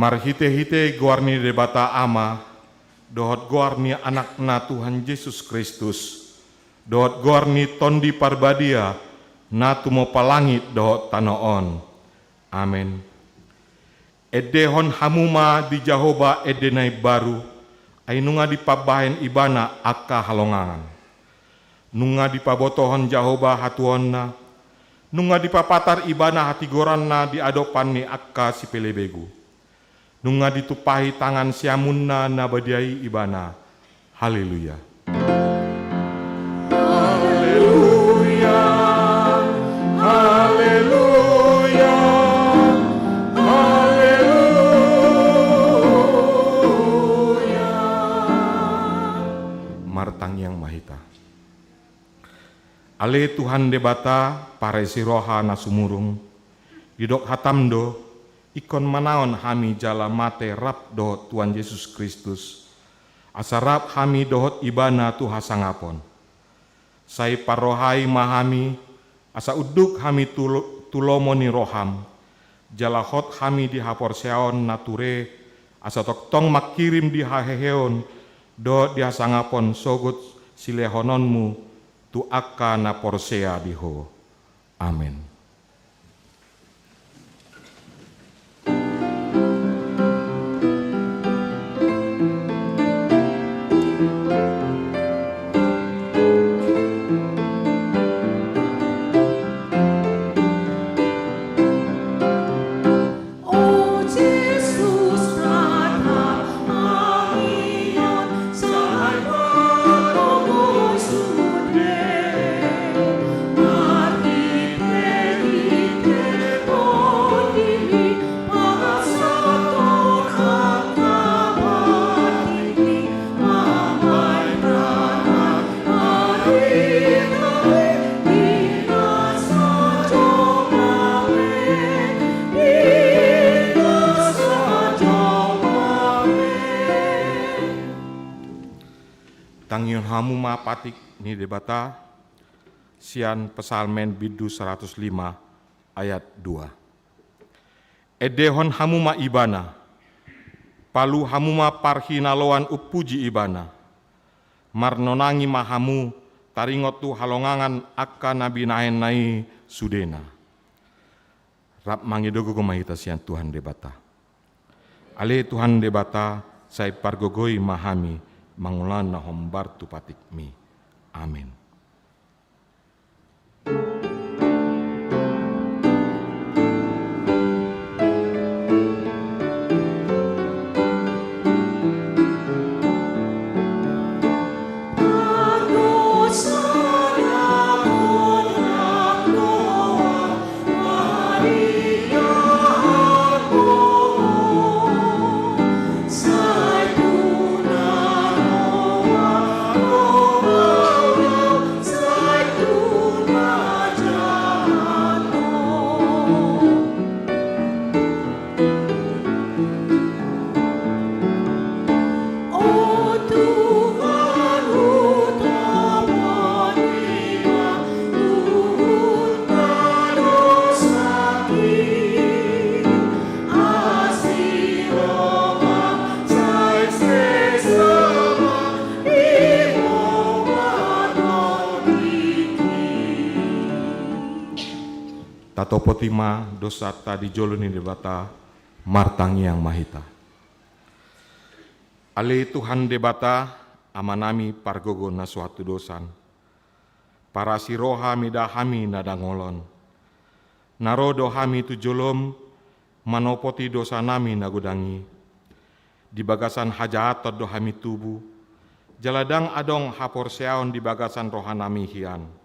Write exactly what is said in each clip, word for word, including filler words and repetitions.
Marhite-hite goar ni Debata Ama, dohot goar ni Anakna Tuhan Jesus Kristus, dohot goar ni Tondi Parbadia, na tumompa langit dohot tano on. Amen. Endehon hamu ma di Jahowa ende na imbaru, ai nunga dipambahen Ibana angka halongangan. Nunga dipabotohon Jahowa hatuaonna, nunga dipapatar Ibana hatigoranna di adopan ni angka sipelebegu. Nunga ditumpahi tangan siamunna na badia i Ibana. Haleluya. Haleluya, haleluya, haleluya. Martangiang ma hita. Ale Tuhan Debata, parasi roha na sumurung, didok hatam do, ingkon manaon hami jala mate rap dohot Tuhan Jesus Kristus, asa rap hami dohot Ibana tu hasangapon. Sai parrohai ma hami, asa unduk hami tu lo-, tu lomo ni roham, jala hot hami di haporseaon na ture, asa tongtong mangkirim di haheheon dohot di hasangapon sogot silehononmu tu angka na porsea di Ho. Amen. Tangihon hamu ma patik ni Debata, sian Psalmen bindu saratus lima ayat dua. Endehon hamu ma Ibana, palu hamu ma parhinaloan umpuji Ibana. Marnonangi ma hamu taringot tu halongangan angka na binahenna i sudena. Rap mangido gogo ma hita sian Tuhan Debata. Ale Tuhan Debata, sai pargogoi ma hami mangulahon na hombar tu patikmi. Amen. Tatopoti ma dosanta di jolo ni Debata, martangiang ma hita. Ale Tuhan Debata, Amanami pargogo na so hatudosan, parasi roha mida hami na dangolon. Na ro do hami tu jolom manopoti dosanami na godang i. Di bagasan hajahaton do hami tubu, jala ndang adong haporseaon di bagasan rohanami hian.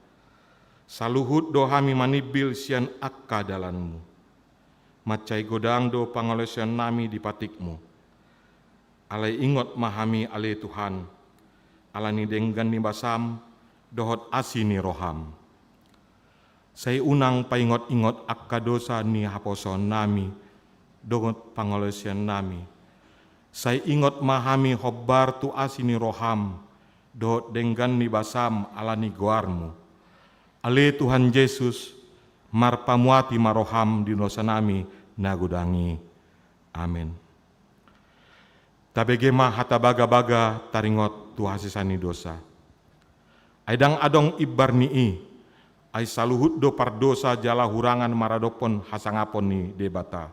Saluhut do hami manimbil sian angka dalanmu. Mansai godang do pangalaosionnami di patikmu. Alai ingot ma hami ale Tuhan, ala ni denggan ni basam dohot asi ni roham. Sai unang paingot-ingot angka dosa ni haposoonnami dohot pangalaosionnami. Sai ingot ma hami hombar tu asi ni roham dohot denggan ni basam ala ni goarmu. Ale Tuhan Jesus, marpamuati ma roham di dosanami na godang i. Amen. Tabege ma hata bagabaga taringot tu hasesaan ni dosa. Ai ndang adong imbar ni i, ai saluhut do pardosa jala hurangan maradophon hasangapon ni Debata.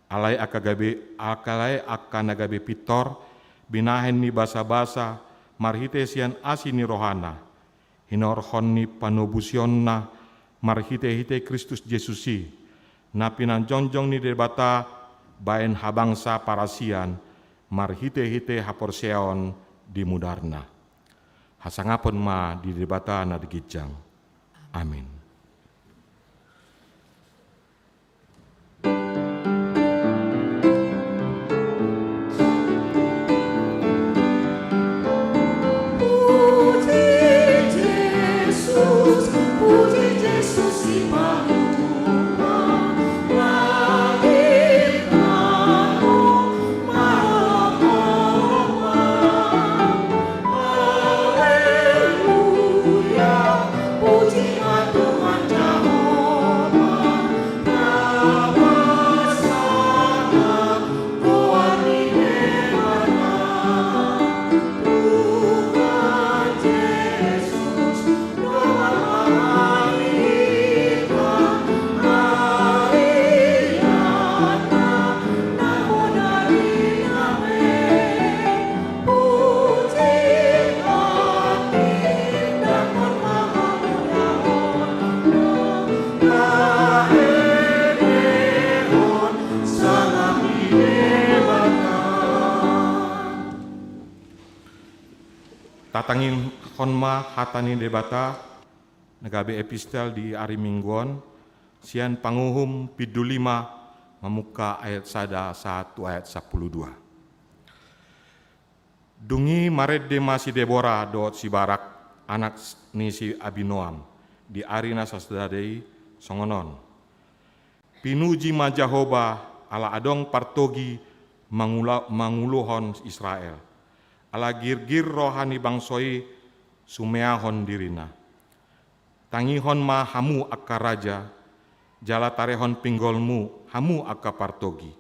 Alai angka gabe, alai angka na gabe pintor, binahen ni basabasa, marhite sian asi ni rohana, hinorhon ni panobusionna marhitehite Kristus Jesus i, na pinanjongjong ni Debata baen habangsa parasian marhitehite haporseaon di mudarna. Hasangapon ma di Debata na di ginjang. Amin. Tatangihon ma hata ni Debata na gabe epistel di ari Minggu on, sian Panguhum bindu lima, mamungka ayat sada sahat tu ayat sampulu dua. Dung i marende ma si Debora dohot si Barak, anak ni si Abinoam, di ari na sasada i songon on: Pinuji ma Jahowa, ala adong partogi mangula-, manguluhon Israel. Ala girgir roha ni bangso i sumeahon dirina. Tangihon ma hamu angka raja, jala tarehon pinggolmu, hamu angka partogi.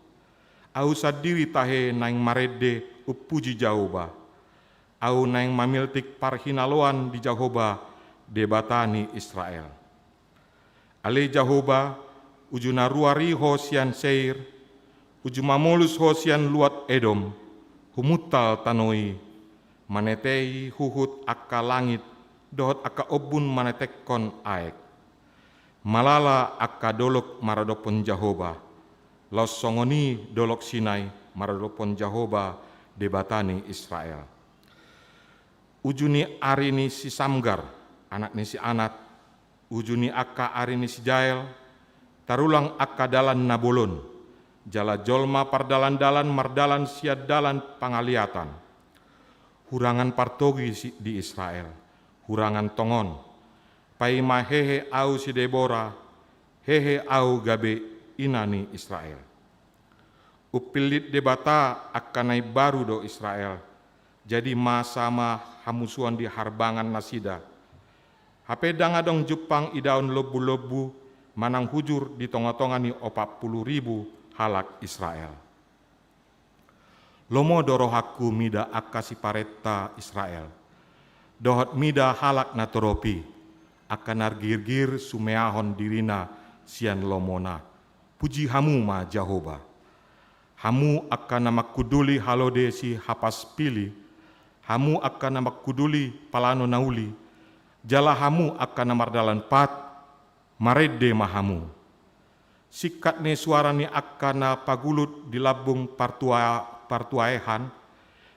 Ahu sandiri tahe naeng marende umpuji Jahowa. Ahu naeng mamiltik parhinaloan di Jahowa, Debata ni Israel. Ale Jahowa, uju na ruar i ho sian Seir, uju mamolus ho sian luat Edom, humuntal tano i, manetei huhut angka langit dohot angka ombun manetekkon aek. Malala angka dolok maradophon Jahowa, laos songon i dolok Sinai maradophon Jahowa, Debata ni Israel. Uju ni ari ni si Samgar, anak ni si Anat, uju ni angka ari ni si Jael, tarulang angka dalan na bolon, jala jolma pardalandalan mardalan sian dalan pangaliatan. Hurangan partogi si-, di Israel, hurangan tongon. Paima hehe ahu si Debora, hehe ahu gabe ina ni Israel. Umpillit Debata angka na imbaru do Israel, jadi masa ma hamusuon di harbangan nasida. Hape ndang adong jumpang idaon lombulombu manang hujur di tongatonga ni opat pulu ribu halak Israel. Lomo do rohangku mida angka siparenta Israel, dohot mida halak na torop i, angka na girgir sumeahon dirina sian lomona. Puji hamu ma Jahowa. Hamu angka na manghunduli halode sihapaspili, hamu angka na manghunduli palano na uli, jala hamu angka na mardalan pat, marende ma hamu. Singkat ni suara ni angka na pagulut di lambung partua-, partuaehan,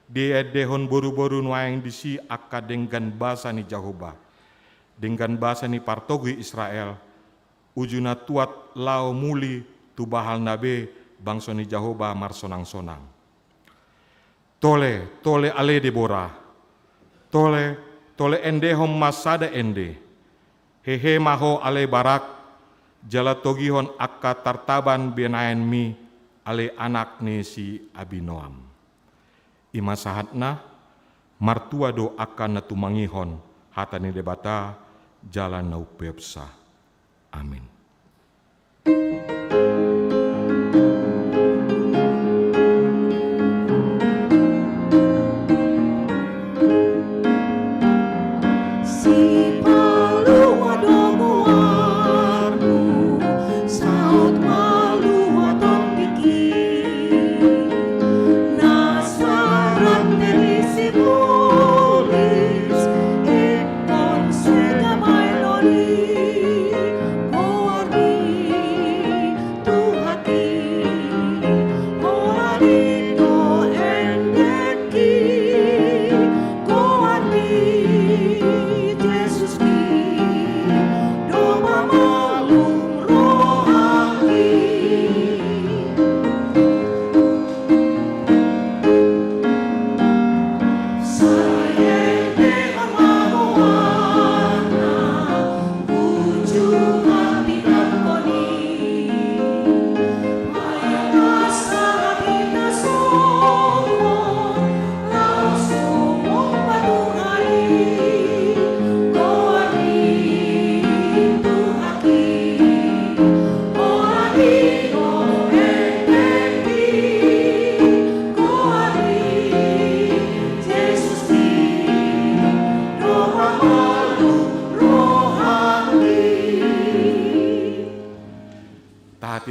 diendehon boruboru nuaeng disi angka denggan basa ni Jahowa, denggan basa ni partogi Israel, uju na tuat laho muli tu bahalna be bangso ni Jahowa marsonangsonang. Tole, tole ale Debora. Tole, tole endehon ma sada ende. Hehe ma ho ale Barak, jala togihon angka tartaban binahenmi ale anak ni si Abinoam. I ma sahatna, martua do angka na tumangihon hata ni Debata jala na umpeopsa. Amin.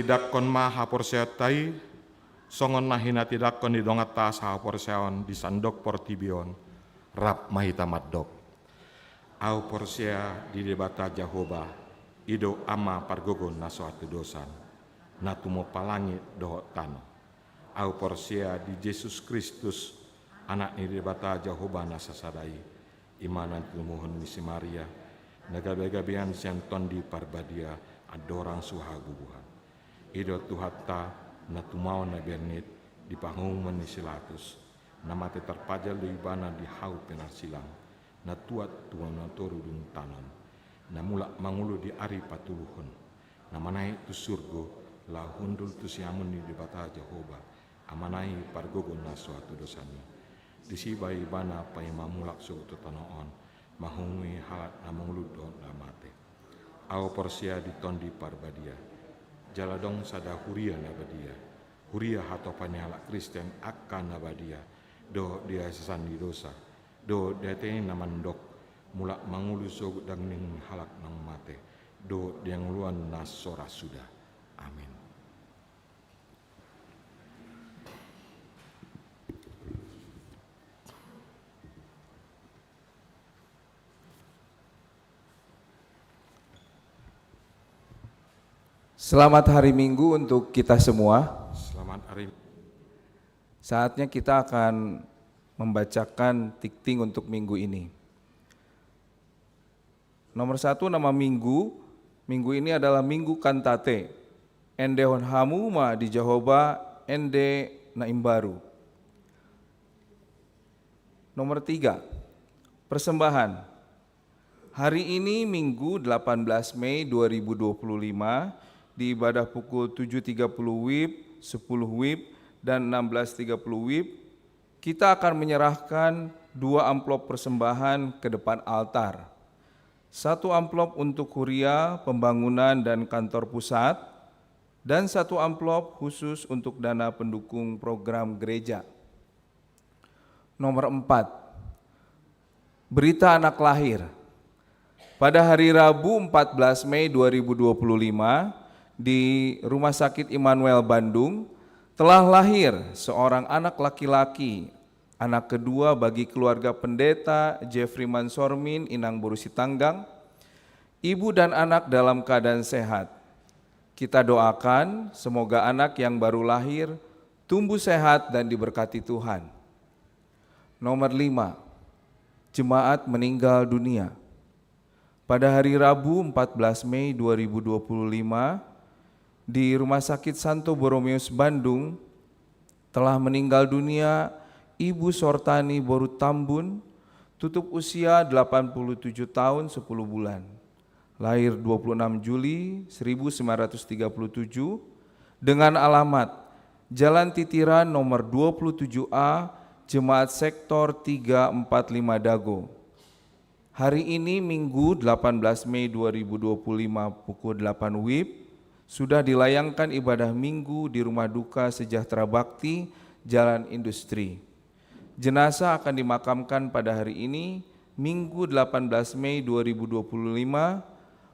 Tindanghon ma haporseaonta i, songon na hinatindangkon ni donganta sahaporseaon di sandok portibi on. Rap ma hita mandok. Ahu porsea di Debata Jahowa, i do Ama pargogo na so hatudosan, na tumompa langit dohot tano. Ahu porsea di Jesus Kristus, Anak ni Debata Jahowa na sasada i, i ma na tinumuhon ni si Maria, na gabegabean sian Tondi Parbadia, andorang so habubuhan. I do Tuhanta, na tumaon na bernit di panguhuman ni si Latus, na mate tarpajal do Ibana di hau pinarsilang, na tuat tu na toru dung tanon, na mulak mangolu di ari patoluhon, na manaek tu surgo, laho hundul tu siamun ni Debata Jahowa, Amana i pargogo na so hatudosan i. Disi ma Ibana paima mulak sogot tu tano on, manguhumi halak na mangolu dohot na mate. Ahu porsea di Tondi Parbadia. Jala adong sada huria na badia, huria hatopan ni halak Kristen angka na badia, dohot di hahisahan ni dosa, dohot di ate na mandok, mulak mangolu sogot daging ni halak naung mate, dohot di hangoluan na so ra suda. Amin. Selamat hari Minggu untuk kita semua. Selamat hari. Saatnya kita akan membacakan tikting untuk minggu ini. Nomor satu, nama minggu. Minggu ini adalah Minggu Kantate. Endehon hamu ma di Jahowa ende na imbaru. Nomor tiga, persembahan. Hari ini, Minggu, delapan belas Mei dua ribu dua puluh lima, di ibadah pukul tujuh tiga puluh WIB, sepuluh WIB, dan enam belas tiga puluh WIB, kita akan menyerahkan dua amplop persembahan ke depan altar. Satu amplop untuk huria, pembangunan, dan kantor pusat, dan satu amplop khusus untuk dana pendukung program gereja. Nomor empat, berita anak lahir. Pada hari Rabu, empat belas Mei dua ribu dua puluh lima, di Rumah Sakit Immanuel Bandung, telah lahir seorang anak laki-laki, anak kedua bagi keluarga Pendeta Jeffrey Mansormin, Inang Boru Sitanggang. Ibu dan anak dalam keadaan sehat. Kita doakan semoga anak yang baru lahir tumbuh sehat dan diberkati Tuhan. Nomor lima, jemaat meninggal dunia. Pada hari Rabu, empat belas Mei dua ribu dua puluh lima, di Rumah Sakit Santo Borromeus Bandung, telah meninggal dunia Ibu Sortani Boru Tambun, tutup usia delapan puluh tujuh tahun sepuluh bulan. Lahir dua puluh enam Juli seribu sembilan ratus tiga puluh tujuh, dengan alamat Jalan Titiran nomor dua puluh tujuh A, Jemaat Sektor tiga empat lima Dago. Hari ini, Minggu, delapan belas Mei dua ribu dua puluh lima, pukul delapan WIB, sudah dilayangkan ibadah Minggu di Rumah Duka Sejahtera Bakti, Jalan Industri. Jenazah akan dimakamkan pada hari ini, Minggu, delapan belas Mei dua ribu dua puluh lima,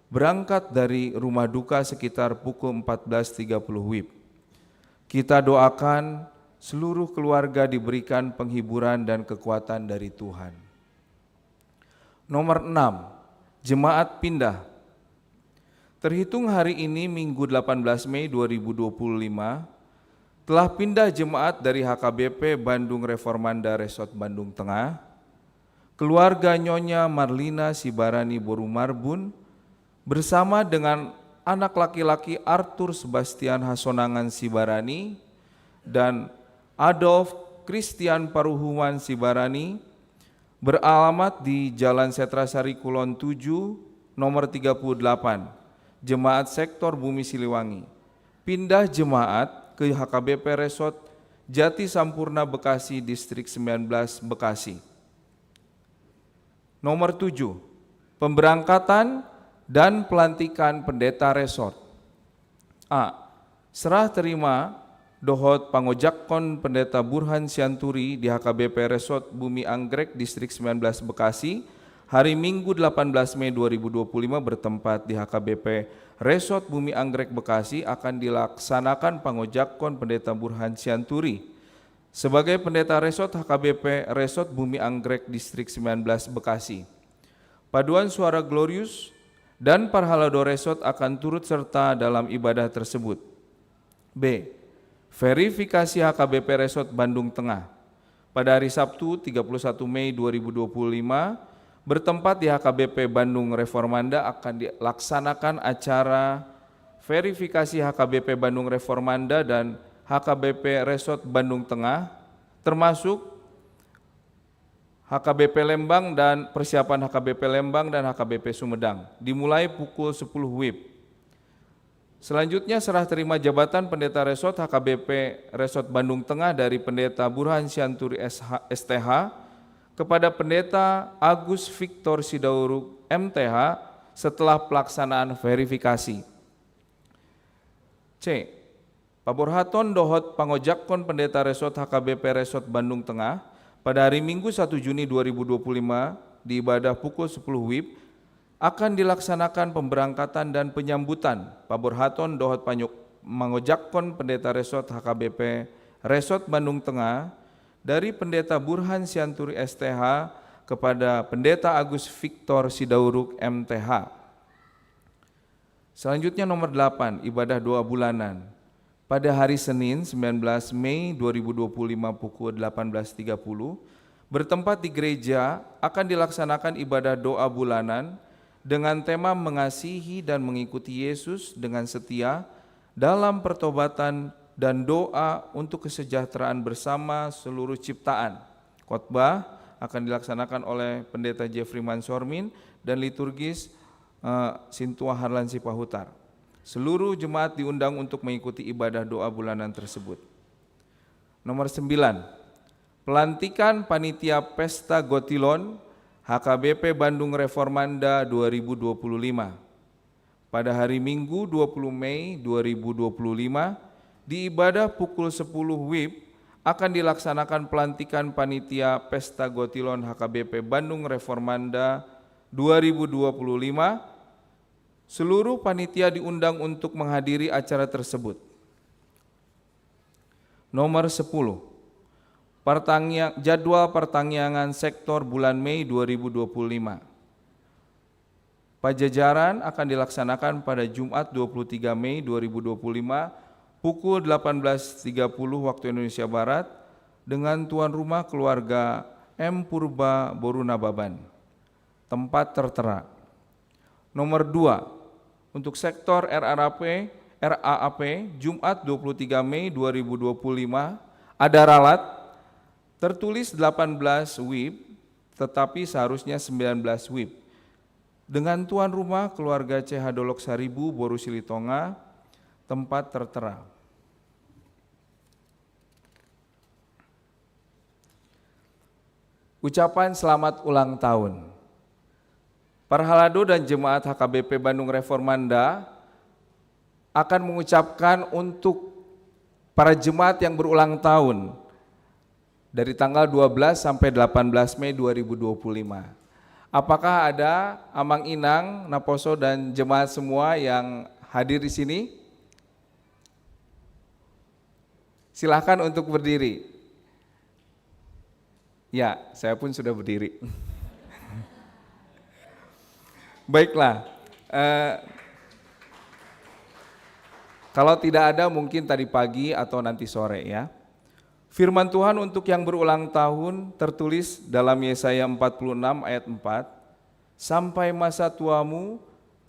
berangkat dari rumah duka sekitar pukul empat belas tiga puluh WIB. Kita doakan seluruh keluarga diberikan penghiburan dan kekuatan dari Tuhan. Nomor enam, jemaat pindah. Terhitung hari ini, Minggu, delapan belas Mei dua ribu dua puluh lima, telah pindah jemaat dari H K B P Bandung Reformanda Resort Bandung Tengah, keluarga Nyonya Marlina Sibarani Boru Marbun, bersama dengan anak laki-laki Arthur Sebastian Hasonangan Sibarani dan Adolf Christian Paruhuman Sibarani, beralamat di Jalan Setrasari Kulon tujuh, nomor tiga puluh delapan, Jemaat Sektor Bumi Siliwangi. Pindah jemaat ke H K B P Resort Jati Sampurna Bekasi, Distrik sembilan belas Bekasi. Nomor tujuh, pemberangkatan dan pelantikan pendeta resort. A. Serah terima dohot pangojakhon Pendeta Burhan Sianturi di H K B P Resort Bumi Anggrek, Distrik sembilan belas Bekasi, Hari Minggu delapan belas Mei dua ribu dua puluh lima bertempat di H K B P Resort Bumi Anggrek Bekasi akan dilaksanakan pangojakkon Pendeta Burhan Sianturi sebagai Pendeta Resort H K B P Resort Bumi Anggrek Distrik sembilan belas Bekasi. Paduan suara Glorius dan Parhalado Resort akan turut serta dalam ibadah tersebut. B. Verifikasi H K B P Resort Bandung Tengah. Pada hari Sabtu, tiga puluh satu Mei dua ribu dua puluh lima, bertempat di H K B P Bandung Reformanda, akan dilaksanakan acara verifikasi H K B P Bandung Reformanda dan H K B P Resort Bandung Tengah, termasuk H K B P Lembang dan persiapan H K B P Lembang dan H K B P Sumedang. Dimulai pukul sepuluh WIB. Selanjutnya, serah terima jabatan Pendeta Resort H K B P Resort Bandung Tengah dari Pendeta Burhan Sianturi S H, S T H, kepada Pendeta Agus Victor Sidauruk, M T H, setelah pelaksanaan verifikasi. C. Paborhaton dohot pangojakkon Pendeta Resort H K B P Resort Bandung Tengah pada hari Minggu, satu Juni dua ribu dua puluh lima, di ibadah pukul sepuluh WIB, akan dilaksanakan pemberangkatan dan penyambutan paborhaton dohot panyuk-, mangojakkon Pendeta Resort H K B P Resort Bandung Tengah dari Pendeta Burhan Sianturi, S T H, kepada Pendeta Agus Victor Sidauruk, M T H. Selanjutnya, nomor delapan, ibadah doa bulanan. Pada hari Senin, sembilan belas Mei dua ribu dua puluh lima, pukul delapan belas tiga puluh, bertempat di gereja, akan dilaksanakan ibadah doa bulanan dengan tema Mengasihi dan Mengikuti Yesus dengan Setia dalam Pertobatan dan Doa untuk Kesejahteraan Bersama Seluruh Ciptaan. Khotbah akan dilaksanakan oleh Pendeta Jeffrey Mansormin dan liturgis, eh, Sintua Harlan Sipahutar. Seluruh jemaat diundang untuk mengikuti ibadah doa bulanan tersebut. Nomor sembilan, pelantikan panitia Pesta Gotilon H K B P Bandung Reformanda dua ribu dua puluh lima. Pada hari Minggu, dua puluh Mei dua ribu dua puluh lima, di ibadah pukul sepuluh WIB, akan dilaksanakan pelantikan panitia Pesta Gotilon H K B P Bandung Reformanda dua ribu dua puluh lima. Seluruh panitia diundang untuk menghadiri acara tersebut. Nomor sepuluh, pertangia-, jadwal pertangiangan sektor bulan Mei dua ribu dua puluh lima. Pajajaran akan dilaksanakan pada Jumat, dua puluh tiga Mei dua ribu dua puluh lima, pukul delapan belas tiga puluh waktu Indonesia Barat, dengan tuan rumah keluarga M Purba, Boru Nababan. Tempat tertera. Nomor dua, untuk sektor R A P, R A A P, Jumat, dua puluh tiga Mei dua ribu dua puluh lima, ada ralat, tertulis delapan belas WIB, tetapi seharusnya sembilan belas WIB. Dengan tuan rumah keluarga C H Dolok Saribu, Boru Silitonga, tempat tertera. Ucapan selamat ulang tahun. Parhalado dan jemaat H K B P Bandung Reformanda akan mengucapkan untuk para jemaat yang berulang tahun dari tanggal dua belas sampai delapan belas Mei dua ribu dua puluh lima. Apakah ada amang inang, naposo, dan jemaat semua yang hadir di sini? Silahkan untuk berdiri. Ya, saya pun sudah berdiri. Baiklah, eh, kalau tidak ada, mungkin tadi pagi atau nanti sore, ya. Firman Tuhan untuk yang berulang tahun tertulis dalam Yesaya empat puluh enam ayat empat, "Sampai masa tuamu,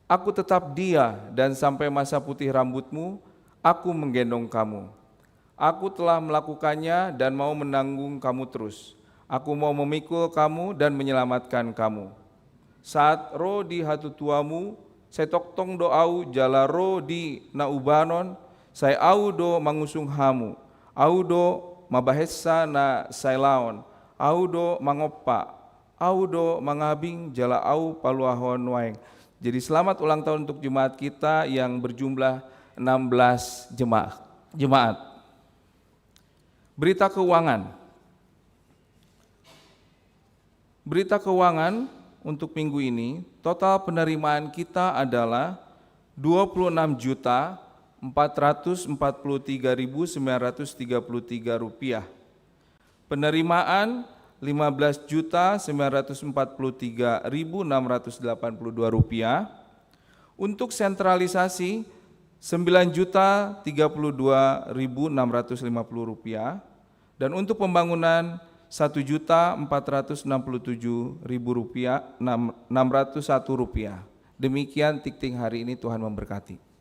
Aku tetap dia, dan sampai masa putih rambutmu, Aku menggendong kamu. Aku telah melakukannya dan mau menanggung kamu terus. Aku mau memikul kamu dan menyelamatkan kamu. Saat ro di hatutuamu, sai tongtong do Au jala ro di na ubanon, sai Au do mangusung hamu. Au do mabahensa na sai laon. Au do mangompa. Au do mangabing jala Au paluahon nuaeng." Jadi, selamat ulang tahun untuk jemaat kita yang berjumlah enam belas jemaah, jemaat. Berita keuangan. Berita keuangan Untuk minggu ini, total penerimaan kita adalah dua puluh enam juta empat ratus empat puluh tiga ribu sembilan ratus tiga puluh tiga rupiah. Penerimaan lima belas juta sembilan ratus empat puluh tiga ribu enam ratus delapan puluh dua rupiah. Untuk sentralisasi, sembilan juta tiga puluh dua ribu enam ratus lima puluh rupiah. Dan untuk pembangunan, satu juta empat ratus enam puluh tujuh ribu rupiah, enam, enam ratus satu rupiah. Demikian Tikting hari ini, Tuhan memberkati.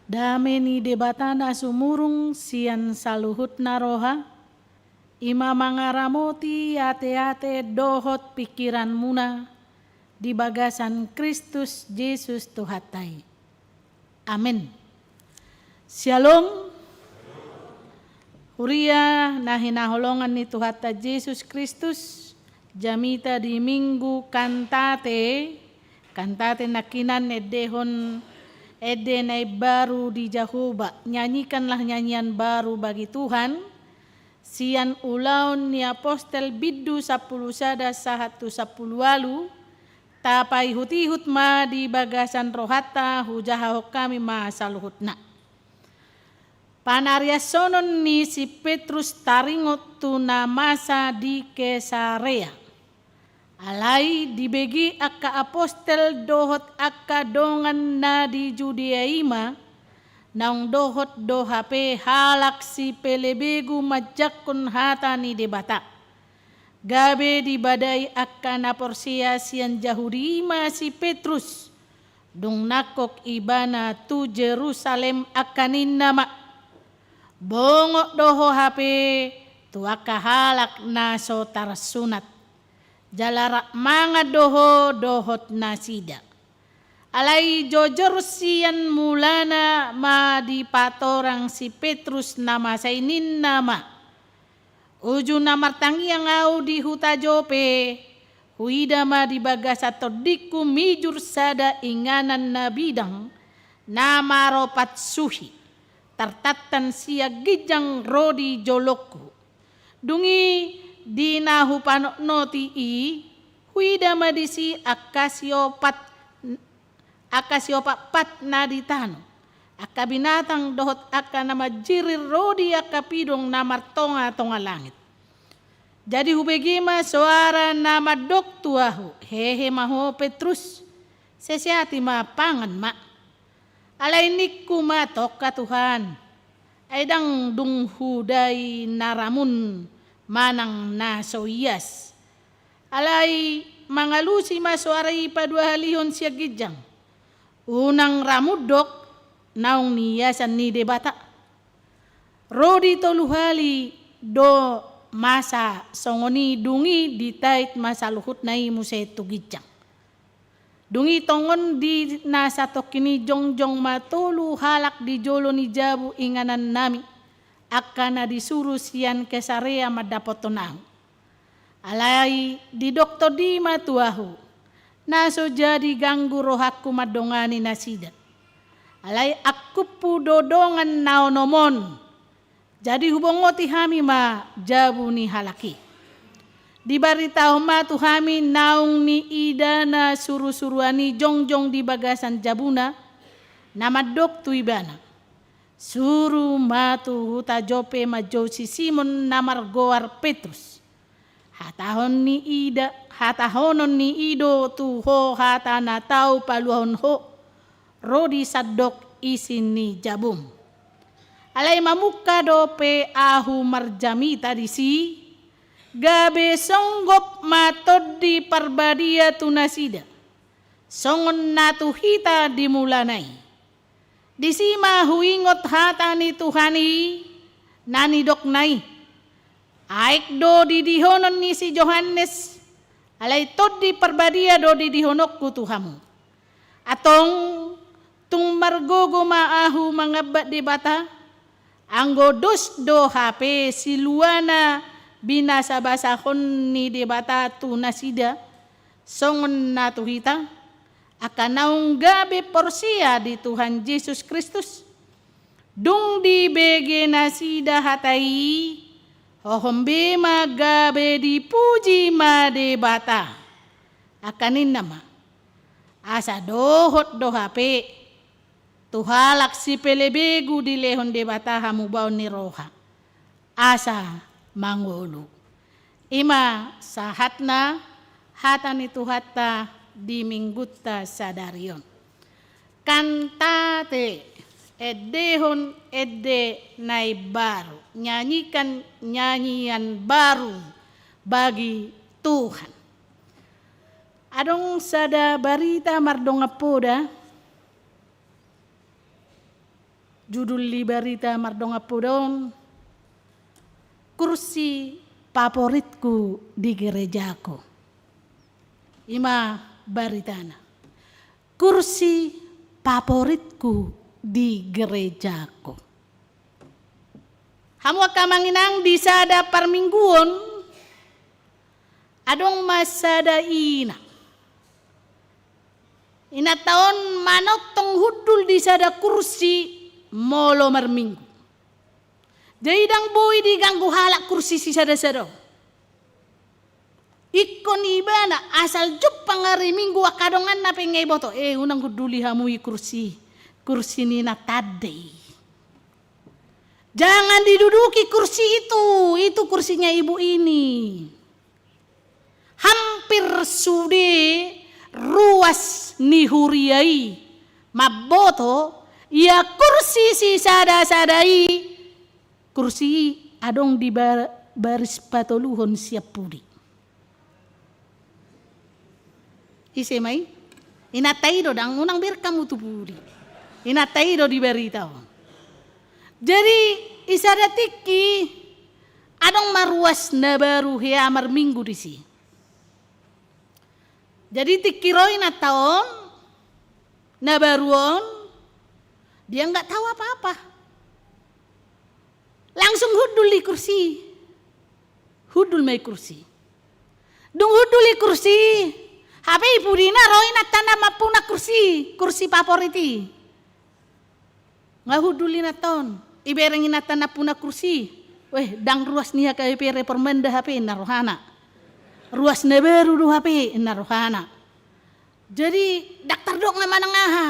Dame ni Debata na sumurung sian saluhutna roha, i ma mangaramoti ateate dohot pingkiranmuna di bagasan Kristus Jesus Tuhanta i. Amen. Syalom. Huria na hinaholongan ni Tuhanta Jesus Kristus, jamita di Minggu Kantate, Kantate nangkinan endehon ende na imbaru di Jahowa, nyanyikanlah nyanyian baru bagi Tuhan, sian Ulaon ni Apostel bindu sampulu sada sahat tu sampulu ualu, tapaihutihut ma di bagasan rohanta, hujahahon hami ma saluhutna. Panariashonon ni si Petrus taringot tu na masa di Kesarea. Alai dibege angka apostel dohot angka dongan na di Judea i ma, naung dohot do hape halak sipelebegu manjangkon hata ni Debata. Gabe dibadai angka na porsea sian Jahudi i ma si Petrus, dung nangkok ibana tu Jerusalem, angka ninna ma: Bongot do ho hape tu angka halak na so tarsunat, jala rap mangan do ho dohot nasida. Alai jojor sian mulana ma dipatorang si Petrus na masa i, ninna ma: Uju na martangiang ahu di huta Jope, huida ma di bagasan tondingku mijur sada inganan na bidang, na maropat suhi, tartantan sian ginjang ro di jolongku. Dung i, di na hupanotnoti i, huida ma disi angka siopat, angka siopat pat na di tano, angka binatang dohot angka na manjirir ro di angka pidong na martongatonga langit. Jadi hubege ma soara na mandok tu ahu: Hehe ma ho, Petrus, sesehati ma, pangan ma. Alai ningku ma: Tongka, Tuhan, ai ndang dung hudai na ramun manang na so ias. Alai mangalusi ma soara i paduahalihon sian ginjang: Unang ramun dok, naung niiasan ni Debata. Ro di tolu hali do masa songon i, dung i ditait ma saluhutna i muse tu ginjang. Dung i tongon di na satongkin i jongjong ma tolu halak di jolo ni jabu inganannami, angka na disuru sian Kesarea mandapothon ahu. Alai didok tondi ma tu ahu, na so jadi ganggu rohangku mandongani nasida. Alai angkuphu do dongan na onom on. Jadi hubongoti hami ma jabu ni halak i. Dibaritahon ma tu hami naung niidana surusuruan i jongjong di bagasan jabuna, na mandok tu ibana: Suru ma tu huta Jope manjou si Simon na margoar Petrus. Hatahon ni i da, hatahonon ni i do tu ho hata na tau paluahon ho, ro di sandok isi ni jabum. Alai mamungka dope ahu marjamita disi, gabe songgop ma Tondi Parbadia tu nasida, songon na tu hita di mulana i. Disi ma huingot hata ni Tuhan i, na nidokna i: Aek do didihonon ni si Johannes, alai Tondi Parbadia do didihononku tu hamu. Antong, tung margogo ma ahu mangambat Debata, anggo dos do hape siluana binasabasahon ni Debata tu nasida, songon na tu hita, angka naung gabe porsea di Tuhan Jesus Kristus. Dung dibege nasida hata i, hohom be ma gabe dipuji ma Debata. Angka ninna ma: Asa dohot do hape tu halak sipelebegu dilehon Debata hamubaon ni roha, asa mangolu. I ma sahatna hata ni Tuhanta di Minggunta sadari on. Cantate, endehon ende na imbaru, nyanyikan nyanyian baru bagi Tuhan. Adong sada barita mardongan poda, judul ni barita mardongan poda on: Kursi Favoritku di Gerejaku. I ma baritana: Kursi Favoritku di Gerejaku. Hamu angka amang inang, di sada parmingguon, adong ma sada ina. Inanta on manongtong hundul di sada kursi molo marminggu. Jadi ndang boi diganggu halak kursi sisada-sada on. Ingkon ibana asal jumpang ari Minggu angka donganna pe nga iboto, eh, unang hunduli hamu i kursi, kursi ni inanta i. Jangan diduduki kursi itu, itu kursinya ibu ini. Hampir sude ruas ni huria i mamboto, ia kursi sisada-sada i, kursi i adong di ba-, baris patoluhon sian pudi. Ise ma i? Inanta i do, ndang unang bereng hamu tu pudi. Inanta i do di barita on. Jadi, di sada tingki, adong ma ruas na baru hea marminggu disi. Jadi, tingki ro inanta on, Na baru on, dia nggak tahu apa-apa. Langsung hundul di kursi. Hundul ma i kursi. Dung hundul i kursi, hape i pudina ro inanta na nampuna kursi, kursi favorit i. Nga hundul inanta on. Ibereng inanta na nampuna kursi. Weh, ndang ruas ni H K B P reformen da hape, inna rohana. Ruas na baru do hape, inna rohana. Jadi, ndang tardok nga manang aha.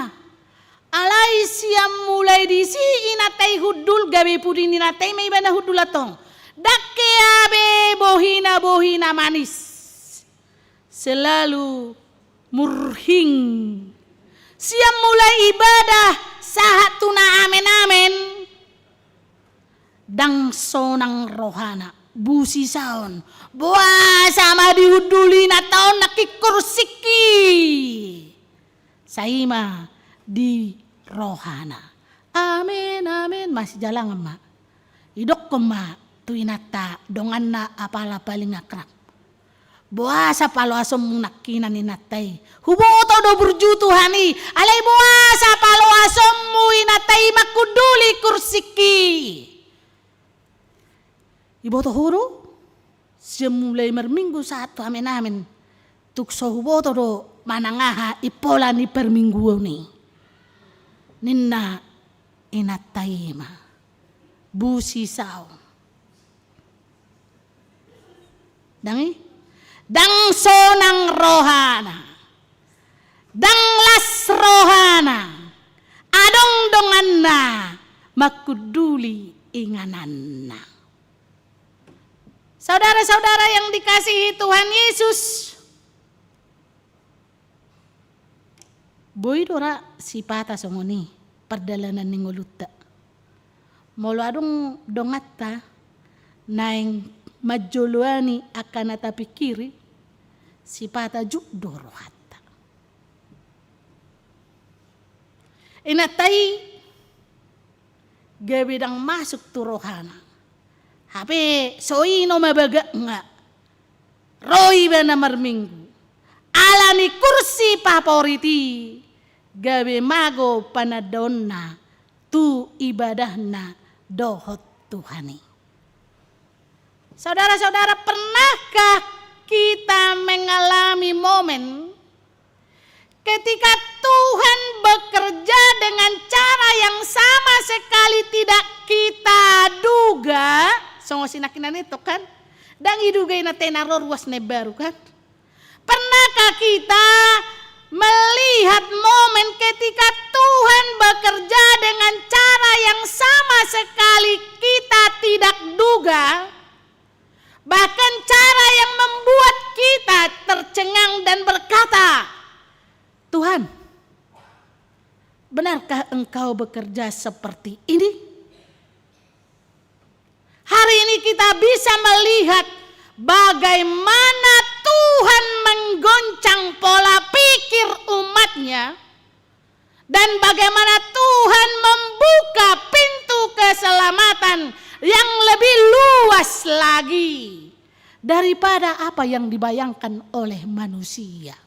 Alai sian mulai disi inanta i hundul, gabe pudi ni inanta i ma ibana hundul antong. Ndang hea be bohina, bohina manis. Selalu murhing. Sian mulai ibadah sahat tu na amen-amen, ndang sonang rohana. Busisaon. Boasa ma dihundul inanta on nangkin kursingki. Sai ma di rohana. Amen, amen. Masijalangan ma. Idokkon ma tu inanta donganna apala paling akrab. Boasa paloasonmu nangkinan inanta i? Huboto do burju Tuhan i, alai boasa paloasonmu inanta i manghunduli kursingki? Iboto ho do? Sian mulai marminggu sahat tu amen-amen, tung so huboto do manang aha impola ni parmingguon i. Ninna inanta i ma. Busisaon. Ndang i? Ndang sonang rohana. Ndang las rohana. Adong donganna manghunduli ingananna. Saudara-saudara yang dikasihi Tuhan Yesus, boi do ra sipata songon i pardalanan ni ngolunta. Molo adong donganta naeng manjoloani angka na tapingkiri, sipata juk do rohanta. Inanta i gabe ndang masuk tu rohana. Hape so i nama bagak nga ro ibana marminggu. Ala ni kursi favorit i gabe mago panandaonna tu ibadahna dohot Tuhan i. Saudara-saudara, pernahkah kita mengalami momen ketika Tuhan bekerja dengan cara yang sama sekali tidak kita duga? Songon si nangkinan i tong kan? Ndang iduga inanta i na ro ruas na imbaru kan? Pernahkah kita melihat momen ketika Tuhan bekerja dengan cara yang sama sekali kita tidak duga? Bahkan cara yang membuat kita tercengang dan berkata, "Tuhan, benarkah Engkau bekerja seperti ini?" Hari ini kita bisa melihat bagaimana Tuhan menggoncang pola pikir umat-Nya dan bagaimana Tuhan membuka pintu keselamatan yang lebih luas lagi daripada apa yang dibayangkan oleh manusia.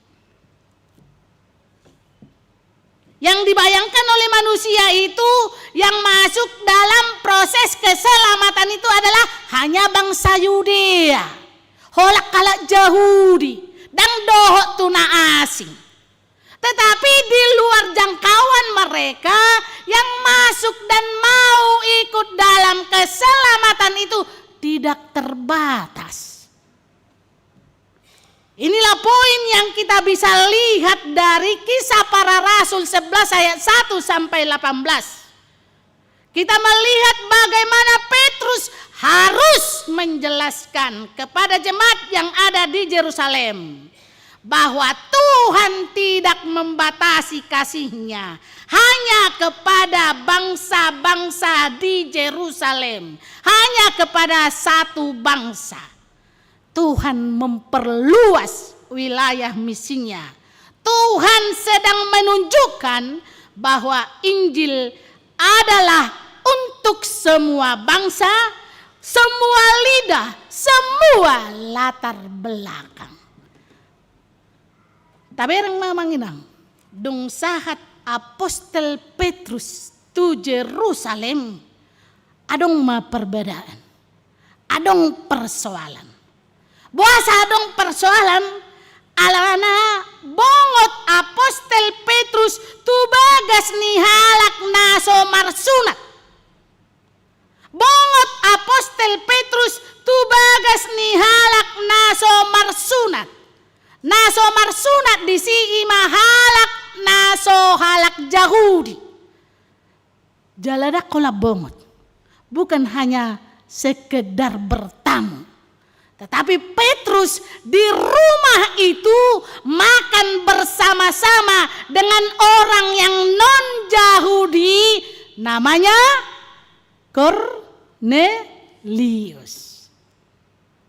Yang dibayangkan oleh manusia itu, yang masuk dalam proses keselamatan itu adalah hanya bangsa Yudea, halak-halak Jahudi, ndang dohot tu na asing. Tetapi di luar jangkauan mereka, yang masuk dan mau ikut dalam keselamatan itu tidak terbatas. Inilah poin yang kita bisa lihat dari Kisah Para Rasul sebelas ayat satu sampai delapan belas. Kita melihat bagaimana Petrus harus menjelaskan kepada jemaat yang ada di Jerusalem bahwa Tuhan tidak membatasi kasih-Nya hanya kepada bangsa-bangsa di Jerusalem, hanya kepada satu bangsa. Tuhan memperluas wilayah misi-Nya. Tuhan sedang menunjukkan bahwa Injil adalah untuk semua bangsa, semua lidah, semua latar belakang. Tabereng ma amang inang, dung sahat Apostel Petrus tu Jerusalem, adong ma parbadaan, adong persoalan. Boasa adong persoalan? Alana bongot Apostel Petrus tu bagas ni halak na so marsunat. Bongot Apostel Petrus tu bagas ni halak na so marsunat. Na so marsunat disi i ma halak na so halak Jahudi. Jala ndang holan bongot. Bukan hanya sekedar bertamu. Tetapi Petrus di rumah itu makan bersama-sama dengan orang yang non-Jahudi, namanya Kornelius.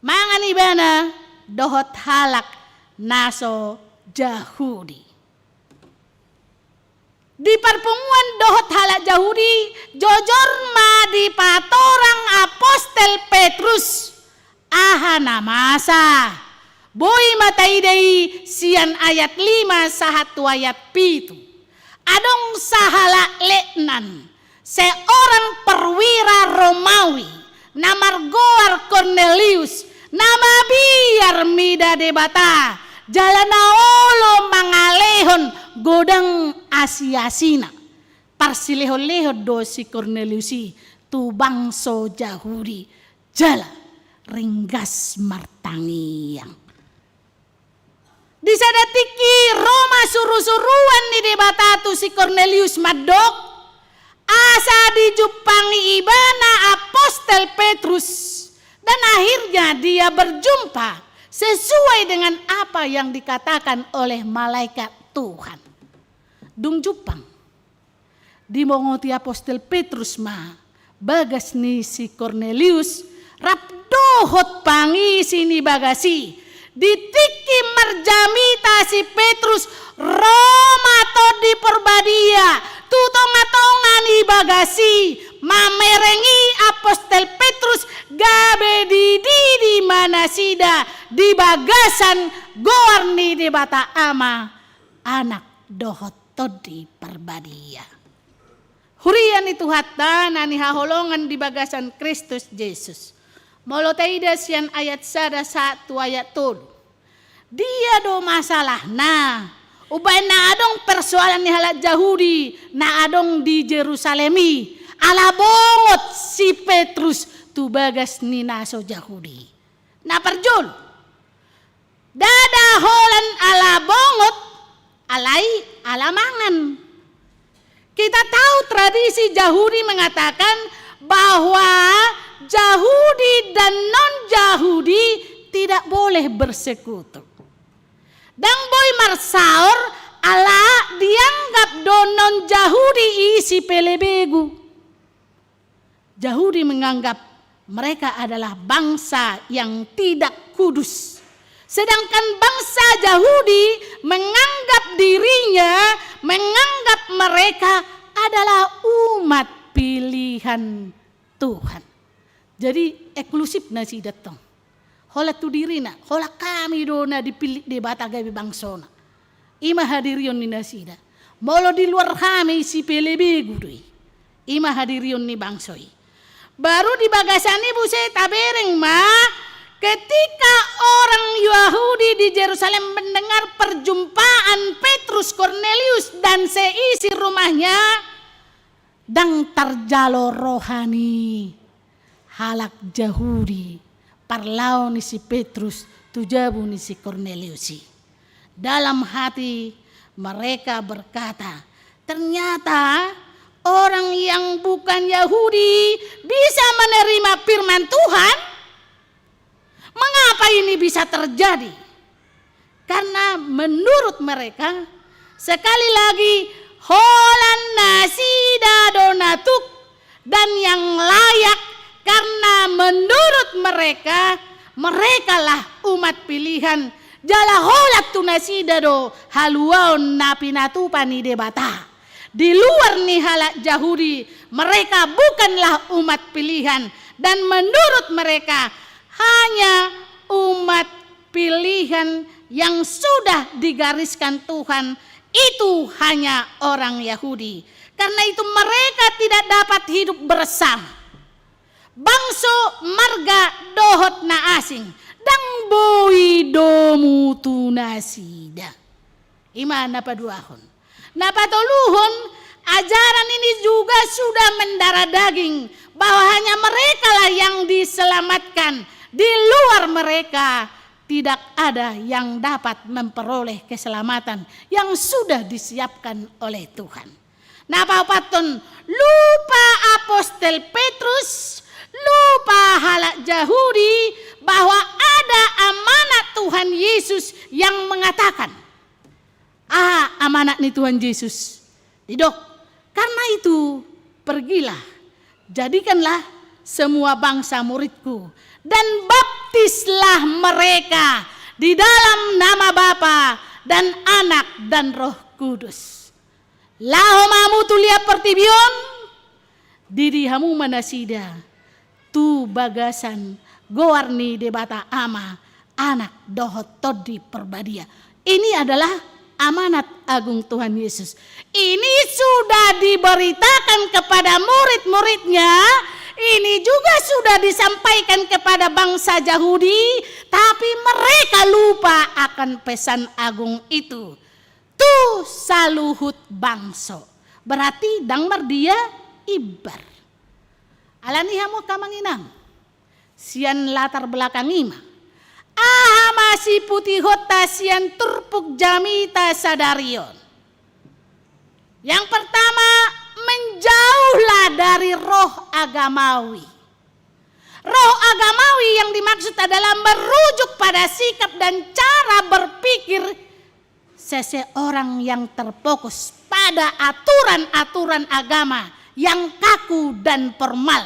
Mangan ibana dohot halak na so Jahudi. Di parpunguan dohot halak Jahudi, jojor ma dipatorang Apostel Petrus aha na masa. Boi ma taida i sian ayat lima sahat tu ayat pitu. Adong sahalak letnan, seorang perwira Romawi, na margoar Kornelius, na mabiar mida Debata, jala na olo mangalehon godang asiasina. Parsilehonlehon do si Kornelius i tu bangso Jahudi, jala ringgas martangiang. Di sada tingki ro ma surusuruan ni Debata tu si Kornelius mandok, asa dijumpangi ibana Apostel Petrus, dan akhirnya dia berjumpa sesuai dengan apa yang dikatakan oleh malaikat Tuhan. Dung jumpang, dimongoti Apostel Petrus ma bagas ni si Kornelius, rap dohot pangisi ni bagas i. Di tingki marjamita si Petrus, ro ma Tondi Parbadia tu tongatonga ni bagas i, mamerengi Apostel Petrus, gabe dididi ma nasida di bagasan goar ni Debata Ama, Anak dohot Tondi Parbadia. Huria ni Tuhanta na hinaholongan di bagasan Kristus Jesus. Molo taida sian ayat sada sahat tu ayat tolu. Dia do masalahna? Umbahen na adong persoalan ni halak Jahudi na adong di Jerusalem i, ala bongot si Petrus tu bagas ni na so Jahudi. Na parjolo, ndada holan ala bongot, alai ala mangan. Kita tahu tradisi Jahudi mengatakan bahwa Jahudi dan non-Jahudi tidak boleh bersekutu. Ndang boi marsaor ala dianggap do non-Jahudi i sipelebegu. Jahudi menganggap mereka adalah bangsa yang tidak kudus. Sedangkan bangsa Jahudi menganggap dirinya, menganggap mereka adalah umat pilihan Tuhan. Jadi eksklusif nasida tong. Holan tu dirina, holan hami do na dipillit Debata gabe bangsona. I ma hadirion ni nasida. Molo di luar hami sipelebegu do i. I ma hadirion ni bangso i. Baru di bagasan i muse tabereng ma, ketika orang Yahudi di Jerusalem mendengar perjumpaan Petrus, Kornelius, dan seisi rumahnya, ndang tarjalo roha ni halak Jahudi parlao ni si Petrus tu jabu ni si Kornelius i. Dalam hati mereka berkata, "Ternyata orang yang bukan Yahudi bisa menerima firman Tuhan? Mengapa ini bisa terjadi?" Karena menurut mereka, sekali lagi, holan nasida do na tuk dan yang layak, karena menurut mereka, merekalah umat pilihan. Jala holan tu nasida do haluaon na pinatupa ni Debata. Di luar ni halak Jahudi, mereka bukanlah umat pilihan, dan menurut mereka, hanya umat pilihan yang sudah digariskan Tuhan Itu hanya orang Yahudi. Karena itu mereka tidak dapat hidup bersama. Bangso, marga, dohot na asing, ndang boi domu tu nasida. I ma na paduahon. Na patoluhon, ajaran ini juga sudah mendarah daging, bahwa hanya merekalah yang diselamatkan. Di luar mereka, tidak ada yang dapat memperoleh keselamatan yang sudah disiapkan oleh Tuhan. Na paopathon, lupa apostel Petrus, lupa halak Jahudi, bahwa ada amanat Tuhan Yesus yang mengatakan, aha amanat ni Tuhan Yesus? Didok, karena itu, pergilah, jadikanlah semua bangsa muridku, dan baptislah mereka di dalam nama Bapa dan Anak dan Roh Kudus. Laho ma hamu tu liat portibi on, didi hamu ma nasida tu bagasan goar ni Debata Ama, Anak, dohot Tondi Porbadia. Ini adalah amanat agung Tuhan Yesus. Ini sudah diberitakan kepada murid-muridnya, ini juga sudah disampaikan kepada bangsa Jahudi, tapi mereka lupa akan pesan agung itu. Tu saluhut bangso. Berarti ndang mardia imbar. Alani i hamu angka amang inang, sian latar belakang i ma, aha ma siputihonta sian turpuk jamita sadari on? Yang pertama, menjauhlah dari roh agamawi. Roh agamawi yang dimaksud adalah merujuk pada sikap dan cara berpikir seseorang yang terfokus pada aturan-aturan agama yang kaku dan formal,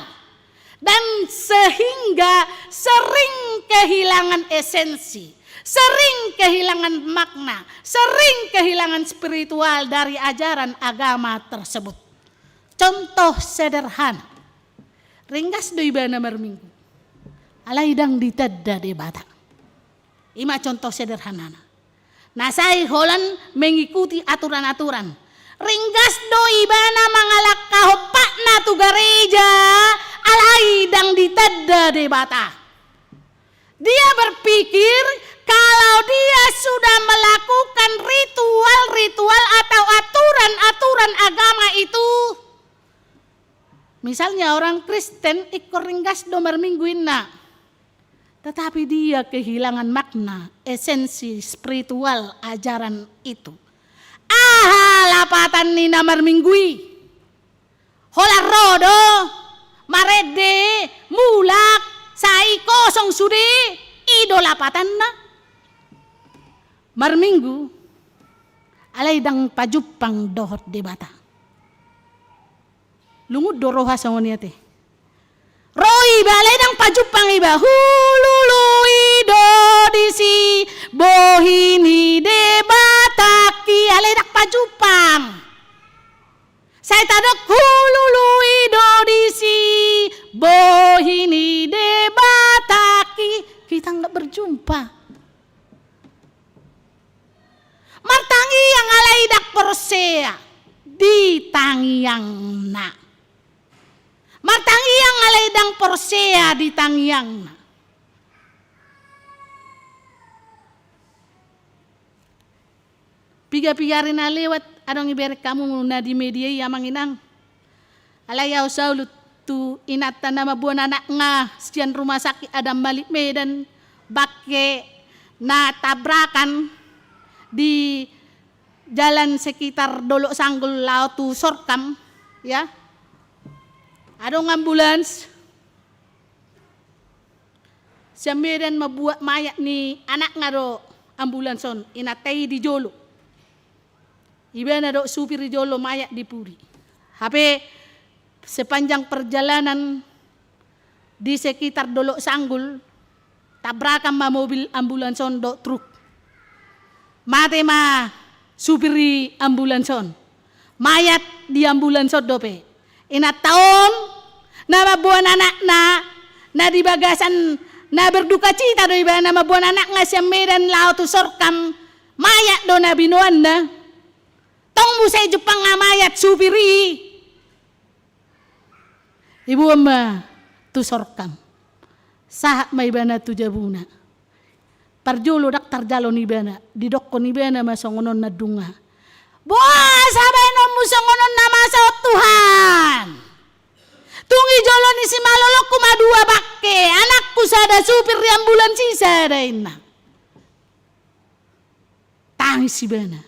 dan sehingga sering kehilangan esensi, sering kehilangan makna, sering kehilangan spiritual dari ajaran agama tersebut. Contoh sederhana, ringgas do ibana marminggu, alai ndang ditanda Debata. I ma contoh sederhanana. Na sai holan mengikuti aturan-aturan. Ringgas do ibana mangalangkahon patna tu gareja, alai ndang ditanda Debata. Dia berpikir kalau dia sudah melakukan ritual-ritual atau aturan-aturan agama itu, misalnya orang Kristen ingkon ringgas do marminggu inna. Tetapi dia kehilangan makna, esensi spiritual ajaran itu. Aha lapatan ni na marminggu i? Holan ro do, marende, mulak, sai kosong sude, i do lapatanna. Marminggu, alai ndang pajumpang dohot Debata. Lungun do roha songon i ate. Ro iba alai ndang pajumpang iba. Hulului do disi bohi ni Debatangki, alai ndang pajumpang. Sai tadok hulului do disi bohi ni Debatangki. Kita nggak berjumpa. Martangiang alai ndang porsea di tangiangna. Martangiang alai ndang porsea di tangiangna. Piga-piga ari na lewat adong ibereng hamu na di media i amang inang. Alai ahu saulun tu inanta na mamboan anakna sian rumah sakit Adam Malik Medan, bangke na tabrakan di jalan sekitar Dolok Sanggul laho tu Sorkam, ya. Adong ambulans sian Medan mambuat mayat ni anakna do ambulans on, inanta i di jolo. Ibana do supir di jolo, mayat di pudi. Hape sepanjang perjalanan di sekitar Dolok Sanggul, tabrakan ma mobil ambulans on dohot truk. Mate ma supir ni ambulans on. Mayat di ambulans on dope. Inanta on, na mamboan anakna, na di bagasan na berdukacita do ibana mamboan anakna sian Medan laho tu Sorkam, mayat do na binoanna. Tong muse jumpang na mayat supir i. Iboan ma tu sorkam. Sahat ma ibana tu jabuna. Parjolo ndang tarjalo ni ibana, didokkon ibana ma songon on na dung aha. Boasa baenonmu songon on na masa on Tuhan? Tung di jolo ni simalolongku ma dua bangke, anakku sada, supir ni ambulans i sada, inna. Tangis ibana.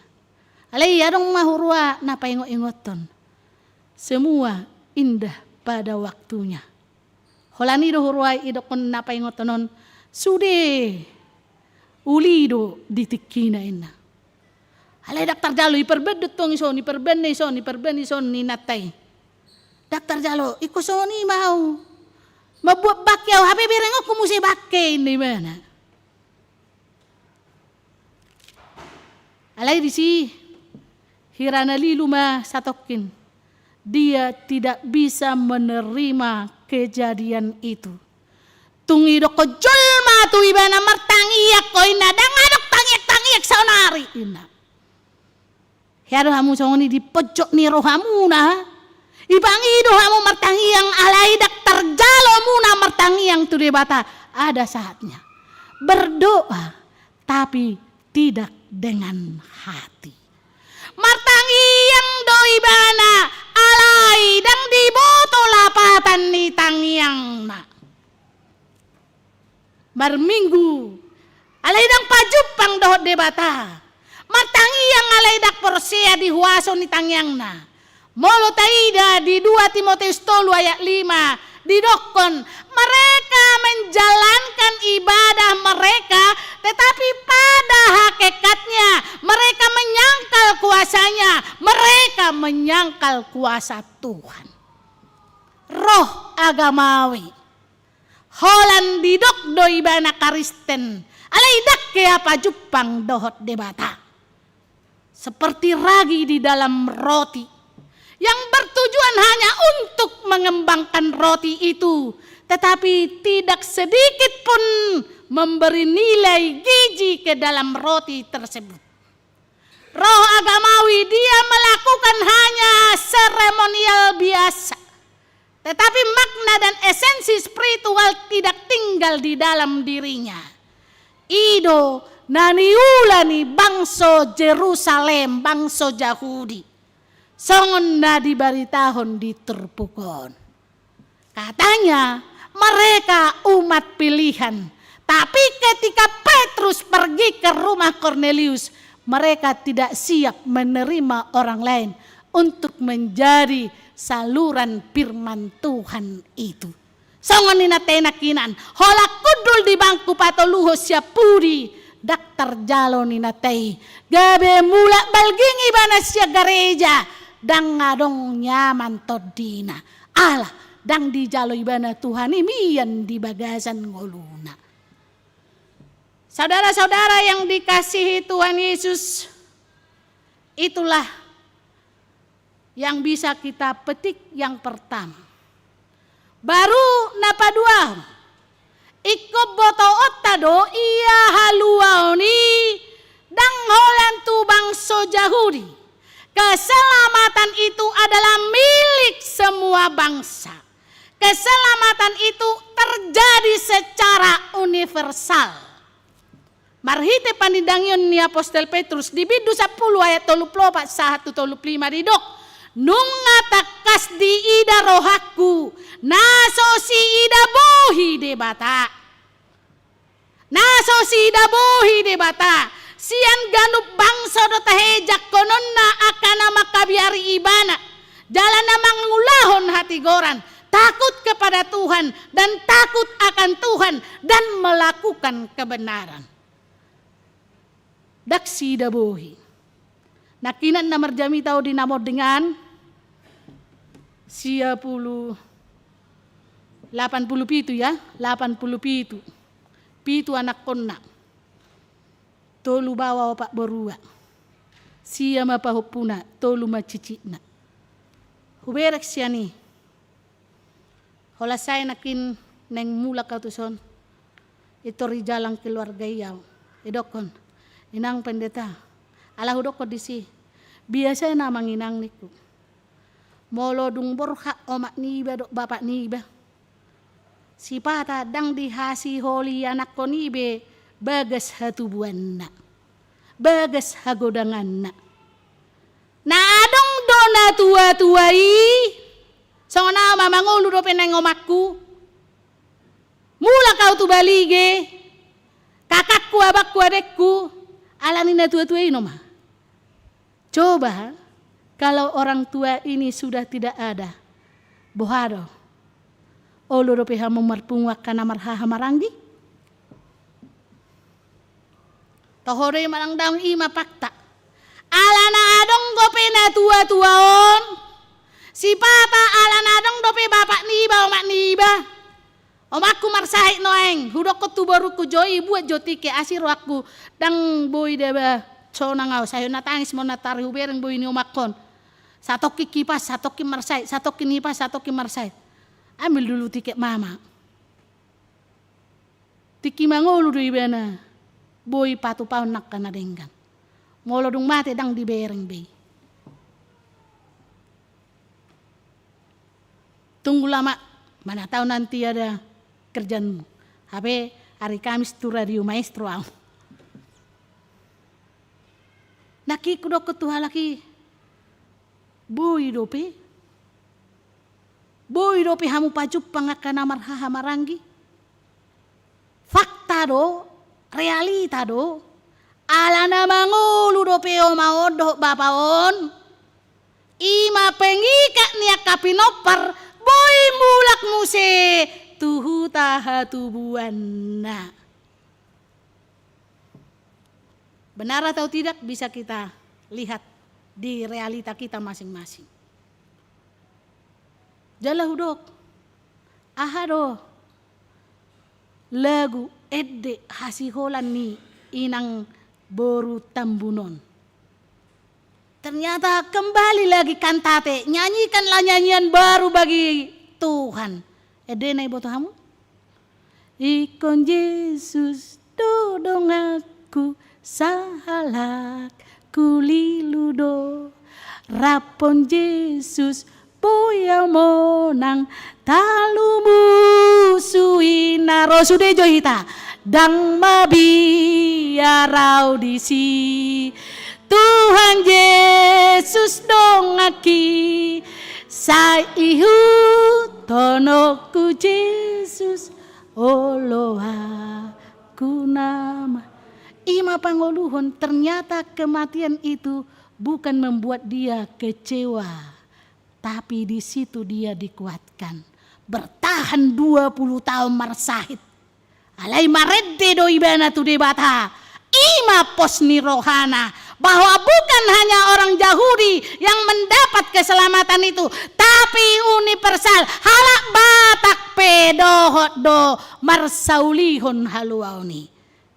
Alai adong ma huroa na paingot-ingothon. Semua indah pada waktunya. Holan i do huroa i didokkon na paingothon on, sude uli do di tingkina, inna. Alai ndang tarjalo, iparbaen do tong i son, iparbaen i son, iparbaen i son inanta i. Ndang tarjalo, ingkon songon i ma au. Mambuat bangke au, hape berengonku muse bangke, inna ibana. Alai disi, hira na lilu ma satongkin. Dia tidak bisa menerima kejadian itu. Tung didokkon jolma tu ibana, martangiang ho, inna, ndang adong tangiang-tangiang saonari, inna. Hea do hamu songon i di pojok ni rohamuna? Ipangido hamu martangiang, alai ndang tarjalo muna martangiang tu Debata. Ada saatnya. Berdoa, tapi tidak dengan hati. Martangiang do ibana, alai ndang diboto lapatan ni tangiangna. Marminggu, alai ndang pajumpang dohot Debata. Martangiang, alai ndang porsea di huaso ni tangiangna. Molo taida di dua Timoteus tolu ayat lima, didokkon, mereka menjalankan ibadah mereka, tetapi pada hakikatnya mereka menyangkal kuasanya, mereka menyangkal kuasa Tuhan. Roh agamawi. Holan didok do ibana Kristen, alai ndang hea pajumpang dohot Debata. Seperti ragi di dalam roti, yang bertujuan hanya untuk mengembangkan roti itu, tetapi tidak sedikit pun memberi nilai gizi ke dalam roti tersebut. Roh agamawi, dia melakukan hanya seremonial biasa. Tetapi makna dan esensi spiritual tidak tinggal di dalam dirinya. I do na niula ni bangso Jerusalem, bangso Jahudi. Songon na dibaritahon di turpuk on. Katanya, mereka umat pilihan. Tapi ketika Petrus pergi ke rumah Kornelius, mereka tidak siap menerima orang lain untuk menjadi saluran firman Tuhan itu. Songon i nangkiningan, holan hundul di bangku patoluhon sian pudi, ndang tarjalo ninna i. Gabe mulak balging ibana sian gareja, ndang adong nyaman tondina. Ala, ndang dijalo ibana Tuhan i mian di bagasan ngoluna. Saudara-saudara yang dikasihi Tuhan Yesus, itulah yang bisa kita petik yang pertama. Baru na paduahon, ingkon botoonta do ia haluaon i ndang holan tu bangso Jahudi. Keselamatan itu adalah milik semua bangsa. Keselamatan itu terjadi secara universal. Marhite panindangion ni apostel Petrus di bindu sampulu ayat tolu pulu opat sahat tu tolu pulu lima didok, nunga tangkas diida rohangku na so siida bohi Debata. Na so siida bohi Debata, sian ganup bangso do tahe jangkononna angka na mangkabiari ibana, jala na mangulahon hatigoran, takut kepada Tuhan, dan takut akan Tuhan, dan melakukan kebenaran. Ndang siida bohi. Nangkiningan na marjamita on di na monding an, sia pulu, lapan pulu pitu ya, lapan pulu pitu. Pitu anakkonna. Tolu baoa opat borua. Sia ma pahompuna, tolu ma cicitna. Hubereng sian i. Holan sae nangkin naeng mulak au tuson. Pintor dijalang keluarga i au. Didokkon, inang pendeta. Ala hudokkon disi. Biasana amang inang ningku, molo dung borhat omak niba dohot bapak niba, sipata ndang dihasiholi anakkon i be bagas hatubuanna, bagas hagodanganna. Na adong do natuatua i, songon ahu ma, mangolu dope naeng omakku, mulak ahu tu Balige, kakakku, abangku, adekku, alani natuatua i nama. Coba, kalau orang tua ini sudah tidak ada, boha do? Olo dope hamu marpungu angka na marhaha maranggi? Toho do i manang daong, i ma fakta. Ala na adong dope natuatua on, sipata ala na adong dope bapak niba, omak niba. Omakku marsahit nuaeng, hudokkon tu borungku, jo i buat jo tiket, asi rohangku, ndang boi deba sonang ahu, sai na tangis ma on, na tari hubereng boi ni omakkon. Satongkin hipas, satongkin marsahit, satongkin hipas, satongkin marsahit. Ambil dulu tiket mama. Tingki mangolu do ibana boi patupaon angka na denggan. Molo dung mate ndang dibereng be i. Tunggulah, Mak, mana tahu nanti ada kerjaanmu. Hape hari Kamis tu Radio Maestro ahu. Nangkin hudokkon tu halak i, boi dope? Boi dope hamu pajumpang angka na marhaha maranggi? Fakta do, realita do, ala na mangolu dope oma on dohot bapa on, i ma pengikat ni angka pinompar, boi mulak muse tu huta hatubuanna. Benar atau tidak bisa kita lihat di realita kita masing-masing. Jala hudok, aha do lagu ende hasiholan ni inang boru Tambun on? Ternyata kembali lagi kantate, nyanyikanlah nyanyian baru bagi Tuhan. Endena iboto hamu? Ingkon Jesus do donganku, sahalak kulilu do. Raphon Jesus boi ahu monang, talu musu i na ro. Sude jo hita, ndang mabiar ahu disi. Tuhan Jesus donganki, sai ihuthononku Jesus, oloanku nama. I ma pangoluhon, ternyata kematian itu bukan membuat dia kecewa, tapi di situ dia dikuatkan. Bertahan dua puluh tahun marsahit. Alai marende do ibana tu Debata. I ma pos ni rohana, bahwa bukan hanya orang Jahudi yang mendapat keselamatan itu, tapi universal, halak Batak pe dohot do marsaulihon haluaon i.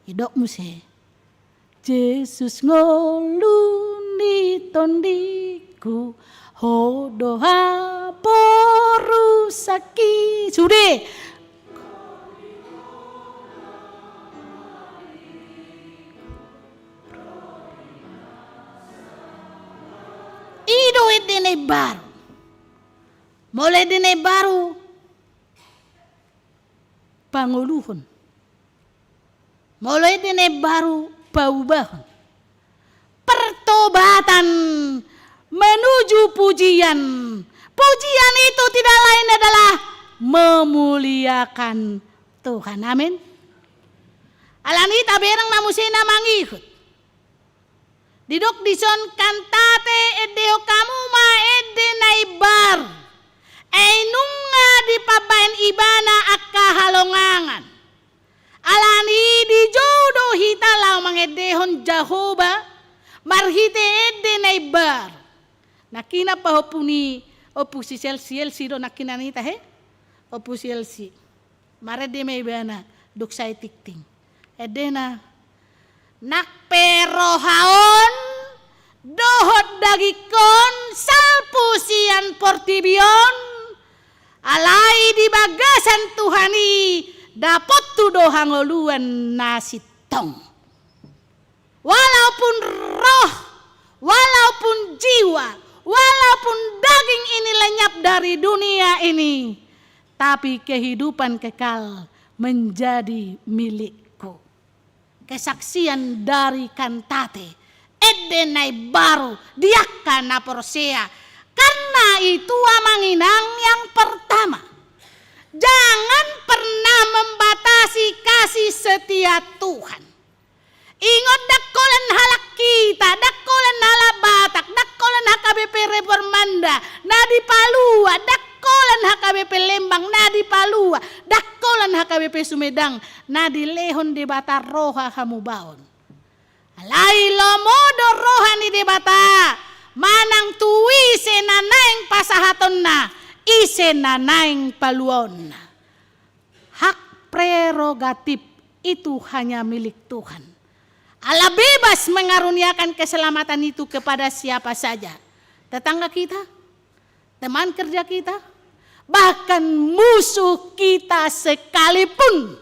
Didok muse, Jesus ngolu ni tondiku, ho do haporusangki. Sude. I do ende na imbaru. Molo ende na imbaru, pangoluhon. Molo ende na imbaru, paubahon. Pertobatan menuju pujian. Pujian itu tidak lain adalah memuliakan Tuhan. Amin. Alani i tabereng ma muse na mangihut. Didok dison, kantate endehon hamu ma ende na imbaru. Ai nunga dipambahen ibana angka halongangan. Alani i dijou do hita laho mangendehon Jahowa marhite ende na imbaru. Nangkinan pahompu ni ompu si Elsi, Elsi do nangkinan ita he? Ompu si Elsi. Marende ma ibana, dung sae tingting. Endena, nang pe roha on dohot dagingkon salpu sian portibi on, alai di bagasan Tuhan i dapothu do hangoluan na sintong. Walaupun roh, walaupun dari dunia ini, tapi kehidupan kekal menjadi milikku. Kesaksian dari Kantate, ende na imbaru di angka na porsea. Karena itu, Amang Inang, yang pertama, jangan pernah membatasi kasih setia Tuhan. Ingot, ndang holan halak hita, ndang holan halak Batak, ndang holan H K B P Reformanda na di Palua, ndang holan H K B P Lembang na di Palua, ndang holan H K B P Sumedang na dilehon Debata roha hamubaon. Alai lomo do roha ni Debata manang tu ise na naeng pasahatonna, ise na naeng paluaonna. Hak prerogatif itu hanya milik Tuhan. Allah bebas mengaruniakan keselamatan itu kepada siapa saja. Tetangga kita, teman kerja kita, bahkan musuh kita sekalipun.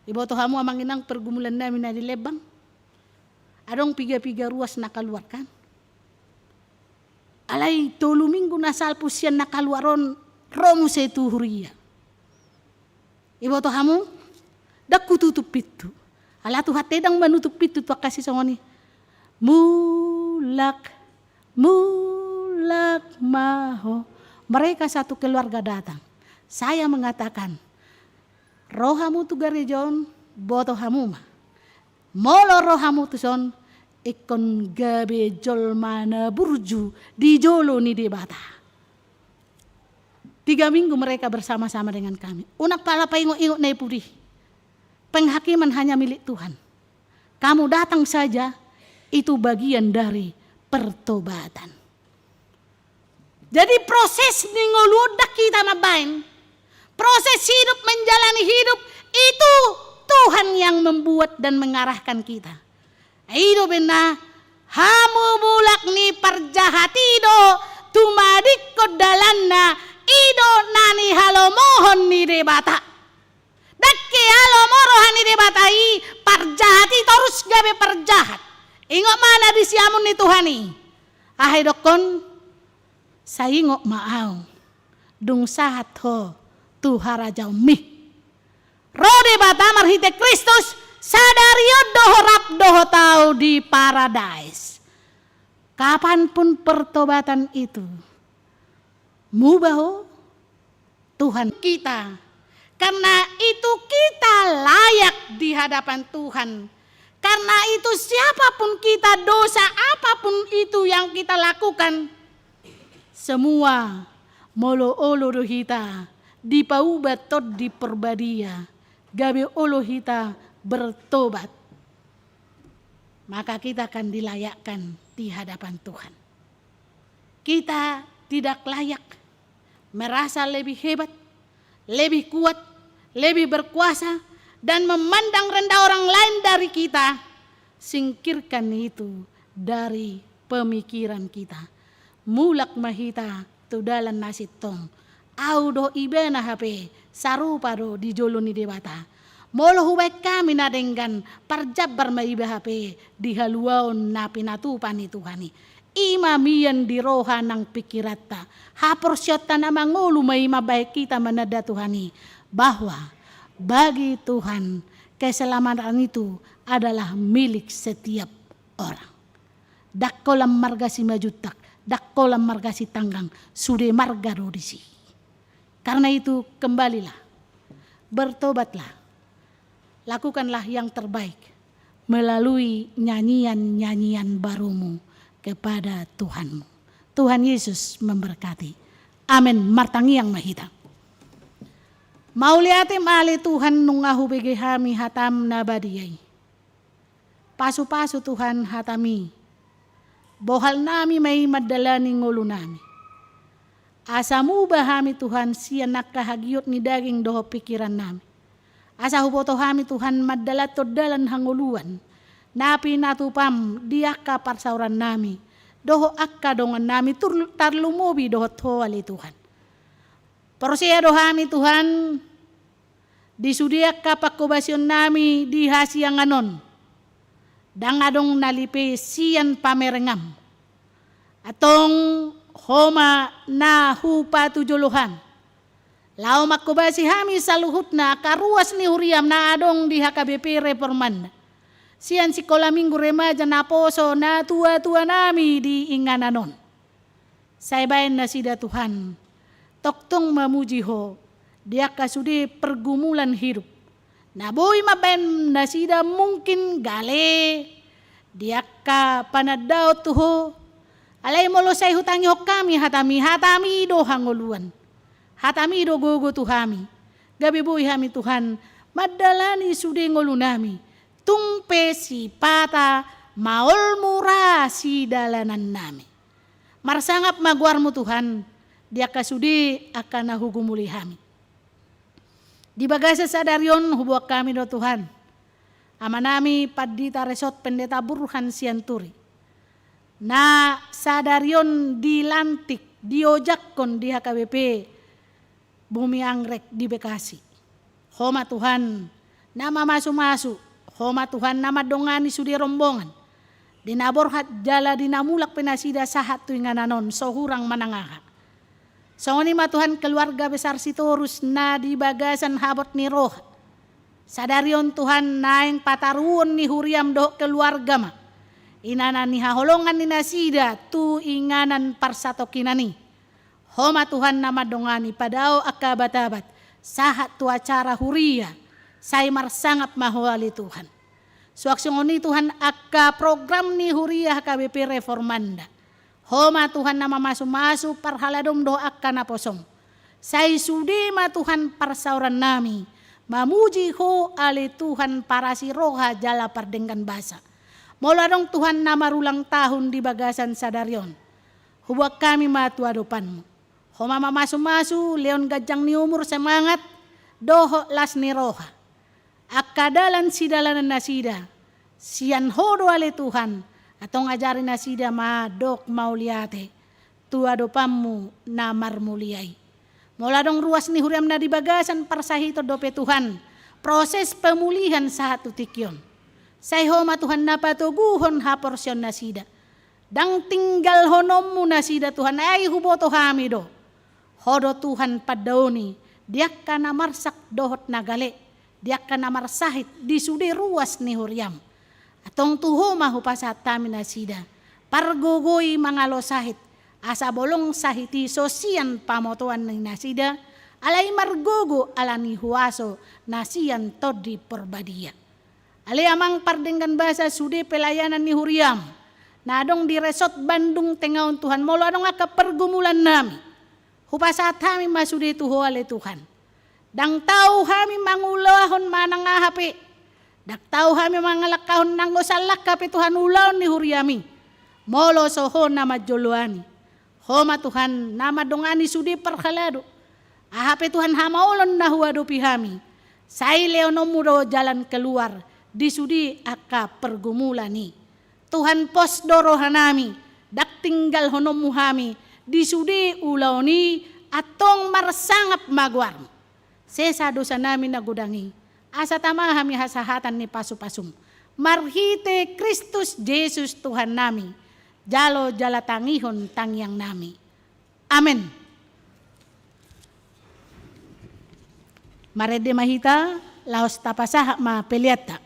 Iboto hamu, Amang Inang, pergumulan nami na di Lembang? Adong piga-piga ruas na kaluar, kan? Alai tolu minggu na salpu sian na kaluar on, ro muse tu huria. Iboto hamu, ndang hututup pintu. Ala Tuhanta ndang manutup pintu tu angka sisongon i. Mulak, mulak ma ho. Mereka satu keluarga datang. Saya mengatakan, ro hamu tu gareja on, boto hamu ma. Molo ro hamu tuson, ingkon gabe jolma na burju di jolo ni Debata. Tiga minggu mereka bersama-sama dengan kami. Unang pala paingot-ingot na i pudi. Penghakiman hanya milik Tuhan. Kamu datang saja, itu bagian dari pertobatan. Jadi proses ni ngolu on ndang hita mambaen. Proses hidup, menjalani hidup, itu Tuhan yang membuat dan mengarahkan kita. I do umbahen na, hamumulak ni parjahat i do tumadingkon dalanna, i do na nihalomohon ni Debata. Ndang ke alomo roha ni Debata i, parjahat i torus gabe parjahat. Ingot ma na di siamun ni Tuhan i. Aha idokkon? Sai ingot ma ahu, dung sahat ho tu harajaonmi. Ro Debata marhite Kristus, sadari on do ho rap dohot ahu di paradais. Kapanpun pertobatan itu, muba ho, Tuhan kita. Karena itu kita layak di hadapan Tuhan. Karena itu siapapun kita, dosa apapun itu yang kita lakukan, semua molo olo do hita dipauba Tondi Porbadia, gabe olo hita bertobat, maka kita akan dilayakkan di hadapan Tuhan. Kita tidak layak merasa lebih hebat, lebih kuat, lebih berkuasa, dan memandang rendah orang lain dari kita. Singkirkan itu dari pemikiran kita. Mulak ma hita tu dalan na sintong. Ahu dohot ibana hape sarupa do di jolo ni Debata. Molo hubaen hami na denggan, parjambar ma iba hape di haluaon na pinatupa ni Tuhan i. I ma mian di roha nang pingkiranta. Haporseaonta na mangolu ma i mambaen hita mananda Tuhan i, bahwa bagi Tuhan keselamatan itu adalah milik setiap orang. Ndang holan marga Simanjuntak, ndang holan marga Sitanggang, sude marga do disi. Karena itu, kembalilah, bertobatlah, lakukanlah yang terbaik melalui nyanyian-nyanyian barumu kepada Tuhanmu. Tuhan Yesus memberkati. Amen. Martangiang ma hita. Mauliate ma ale Tuhan, nunga hubege hami hatam na badia i. Pasupasu Tuhan hatami. Bohal nami ma i mandalani ngolu nami. Asa muba hami Tuhan sian angka hagiot ni daging dohot pingkiran nami. Asa huboto hami Tuhan mandalanhon dalan hangoluan na pinatupam di angka parsaoran nami dohot angka dongan nami, tur-, tarlumobi dohot Ho ale Tuhan. Porsea do hami Tuhan, di sude angka panghobasion nami di hasiangan on, ndang adong na lipe sian pamerengam. Antong Ho ma na hupatujolo hami, laho manghobasi hami saluhutna angka ruas ni huriaM na adong di H K B P Reformanda, sian sikola minggu, remaja, naposo, natuatuanami di inganan on. Sai baen nasida Tuhan tongtong mamuji Ho di angka sude pergumulan hidup. Na boi mambaen nasida mungkin gale di angka panandaon tu Ho. Alai molo sai hutangihon hami hataMi, hataMi do hangoluan, hataMi do gogo tu hami. Gabe boi hami Tuhan mandalani sude ngolunami, tung pe sipata maolmu ra sidalanannami. Marsangap ma goarMu Tuhan di angka sude angka na hugumuli hami. Di bagasan sadari on huboan hami do Tuhan amanami Pandita Resort Pendeta Burhan Sianturi, na sadari on dilantik, diojakhon di H K B P Bumi Anggrek di Bekasi. Ho ma Tuhan na mamasumasu, Ho ma Tuhan na mandongani sude rombongan, di na borhat jala di na mulak pe nasida sahat tu inganan on so hurang manang aha. Songon i ma Tuhan keluarga besar Sitorus na di bagasan habot ni roha. Sadari on Tuhan naeng pataruon ni huriaM dohot keluarga ma inganan ni haholongan ni nasida tu inganan parsatongkinan i. Ho ma Tuhan na mandongani, padao angka abatabat sahat tu acara huria. Sai marsangap ma Ho ale Tuhan. Suang songon i Tuhan angka program ni huria H K B P Reformanda. Ho ma Tuhan na mamasumasu parhaladoM dohot angka naposoM. Sai sude ma Tuhan parsaorannami mamuji Ho ale Tuhan parasi roha jala pardenggan basa. Molo adong Tuhan na marulang tahun di bagasan sadari on, huboan hami ma tu adopanMu. Ho ma mamasumasu, lehon ganjang ni umur, semangat dohot las ni roha. Angka dalan sidalanan nasida sian Ho do ale Tuhan. Antong ajari nasida mandok mauliate tu adopanMu na marmulia i. Molo adong ruas ni huriaM na di bagasan parsahiton dope Tuhan proses pemulihan sahat tu tingki on, sai Ho ma Tuhan na patoguhon haporseaon nasida. Ndang tinggalhononMu nasida Tuhan, ai huboto hami do Ho do Tuhan pandaoni di angka na marsak dohot na gale, di angka na marsahit, di sude ruas ni huriaM. Antong tu Ho ma hupasahat hami nasida, pargogoi mangalo sahit, asa bolong sahit i so sian pamotoan ni nasida, alai margogo ala ni huaso na sian Tondi Porbadia. Ale Amang pardenggan basa, sude pelayanan ni huriaM na adong di Resort Bandung Tengaon Tuhan, molo adong angka pergumulannami, hupasahat hami ma sude tu Ho ale Tuhan. Ndang tau hami mangulahon manang aha pe, ndang tau hami mangalangkahon nanggo salangka pe Tuhan ulaon ni huriaMi, molo so Ho na manjoloani. Ho ma Tuhan na mandongani sude parhalado. Aha pe Tuhan hamaolon na huadopi hami, sai lehononMu do jalan keluar di sude angka pergumulan i. Tuhan, pos do rohanami, ndang tinggalhononMu hami di sude ulaon i. Antong marsangap ma goarMu. Sesa dosanami na godang i, asa tama hami hasahatan ni pasupasuM. Marhite Kristus Jesus Tuhannami, jalo jala tangihon tangiangnami. Amen. Marende ma hita, laos tapasahat ma peleanta.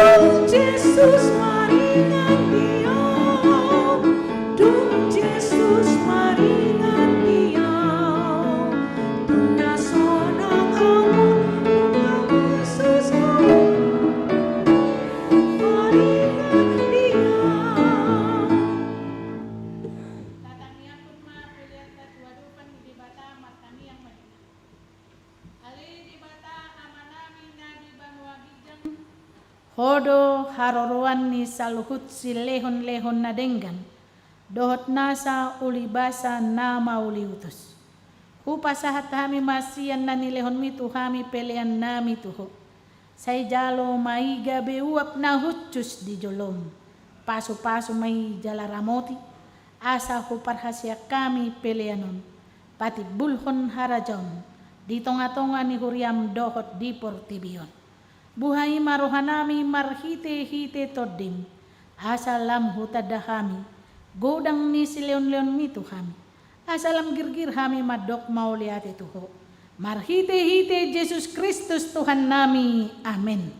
Dung Jesus maringan di au, dung Jesus maringan di au, dung na sonang au, dung Jesus maringan di au. Tatangiangkon ma peleanta tu adopan ni Debata, martangiang ma hita. Ale Debata Amanami na di banua ginjang. Ho do haroroan ni saluhut silehonlehon na denggan, dohot nasa ulibasa na mauliutus. Hupasahat hami ma sian na nilehonmi tu hami peleannami tu Ho. Sai jalo ma i gabe uap na hushus di jolom. Pasupasu ma i jala ramoti, asa huparhaseang hami pelean on patimbulhon harajaon di tongatonga ni huriam dohot di portibi on. Buhai ma rohanami marhitehite Tondim, asa lam hutanda hami godang ni silehonlehonmi tu hami, asa lam girgir hami mandok mauliate tu Ho. Marhitehite Jesus Kristus Tuhannami. Amen.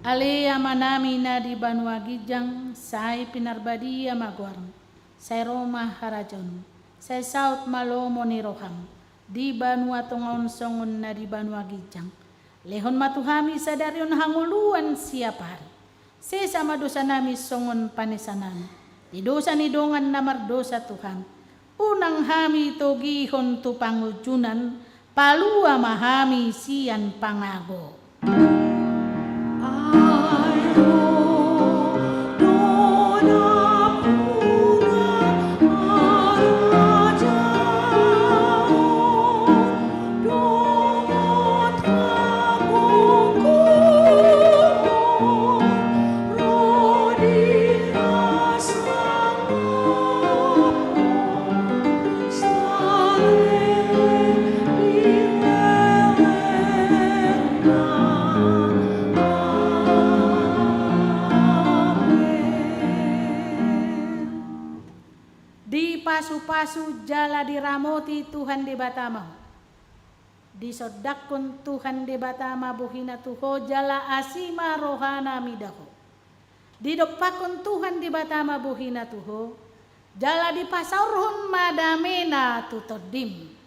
Ale Amanami na di banua ginjang, sai pinarbadia ma goarmu. Sai ro ma harajaonmu. Sai saut ma lomo ni roham di banua tonga on songon na di banua ginjang. Lehon ma tu hami sadari on hangoluan siapari. Sesa ma dosanami songon panesanami di dosa ni dongan na mardosa tu hami. Unang hami togihon tu pangunjunan, palua ma hami sian pangago. Dipasupasu jala diramoti Tuhan Debata ma ho. Disondangkon Tuhan Debata ma bohina tu ho jala asi ma rohana mida ho. Didompakkon Tuhan Debata ma bohina tu ho, jala dipasaorhon ma damena tu tondim.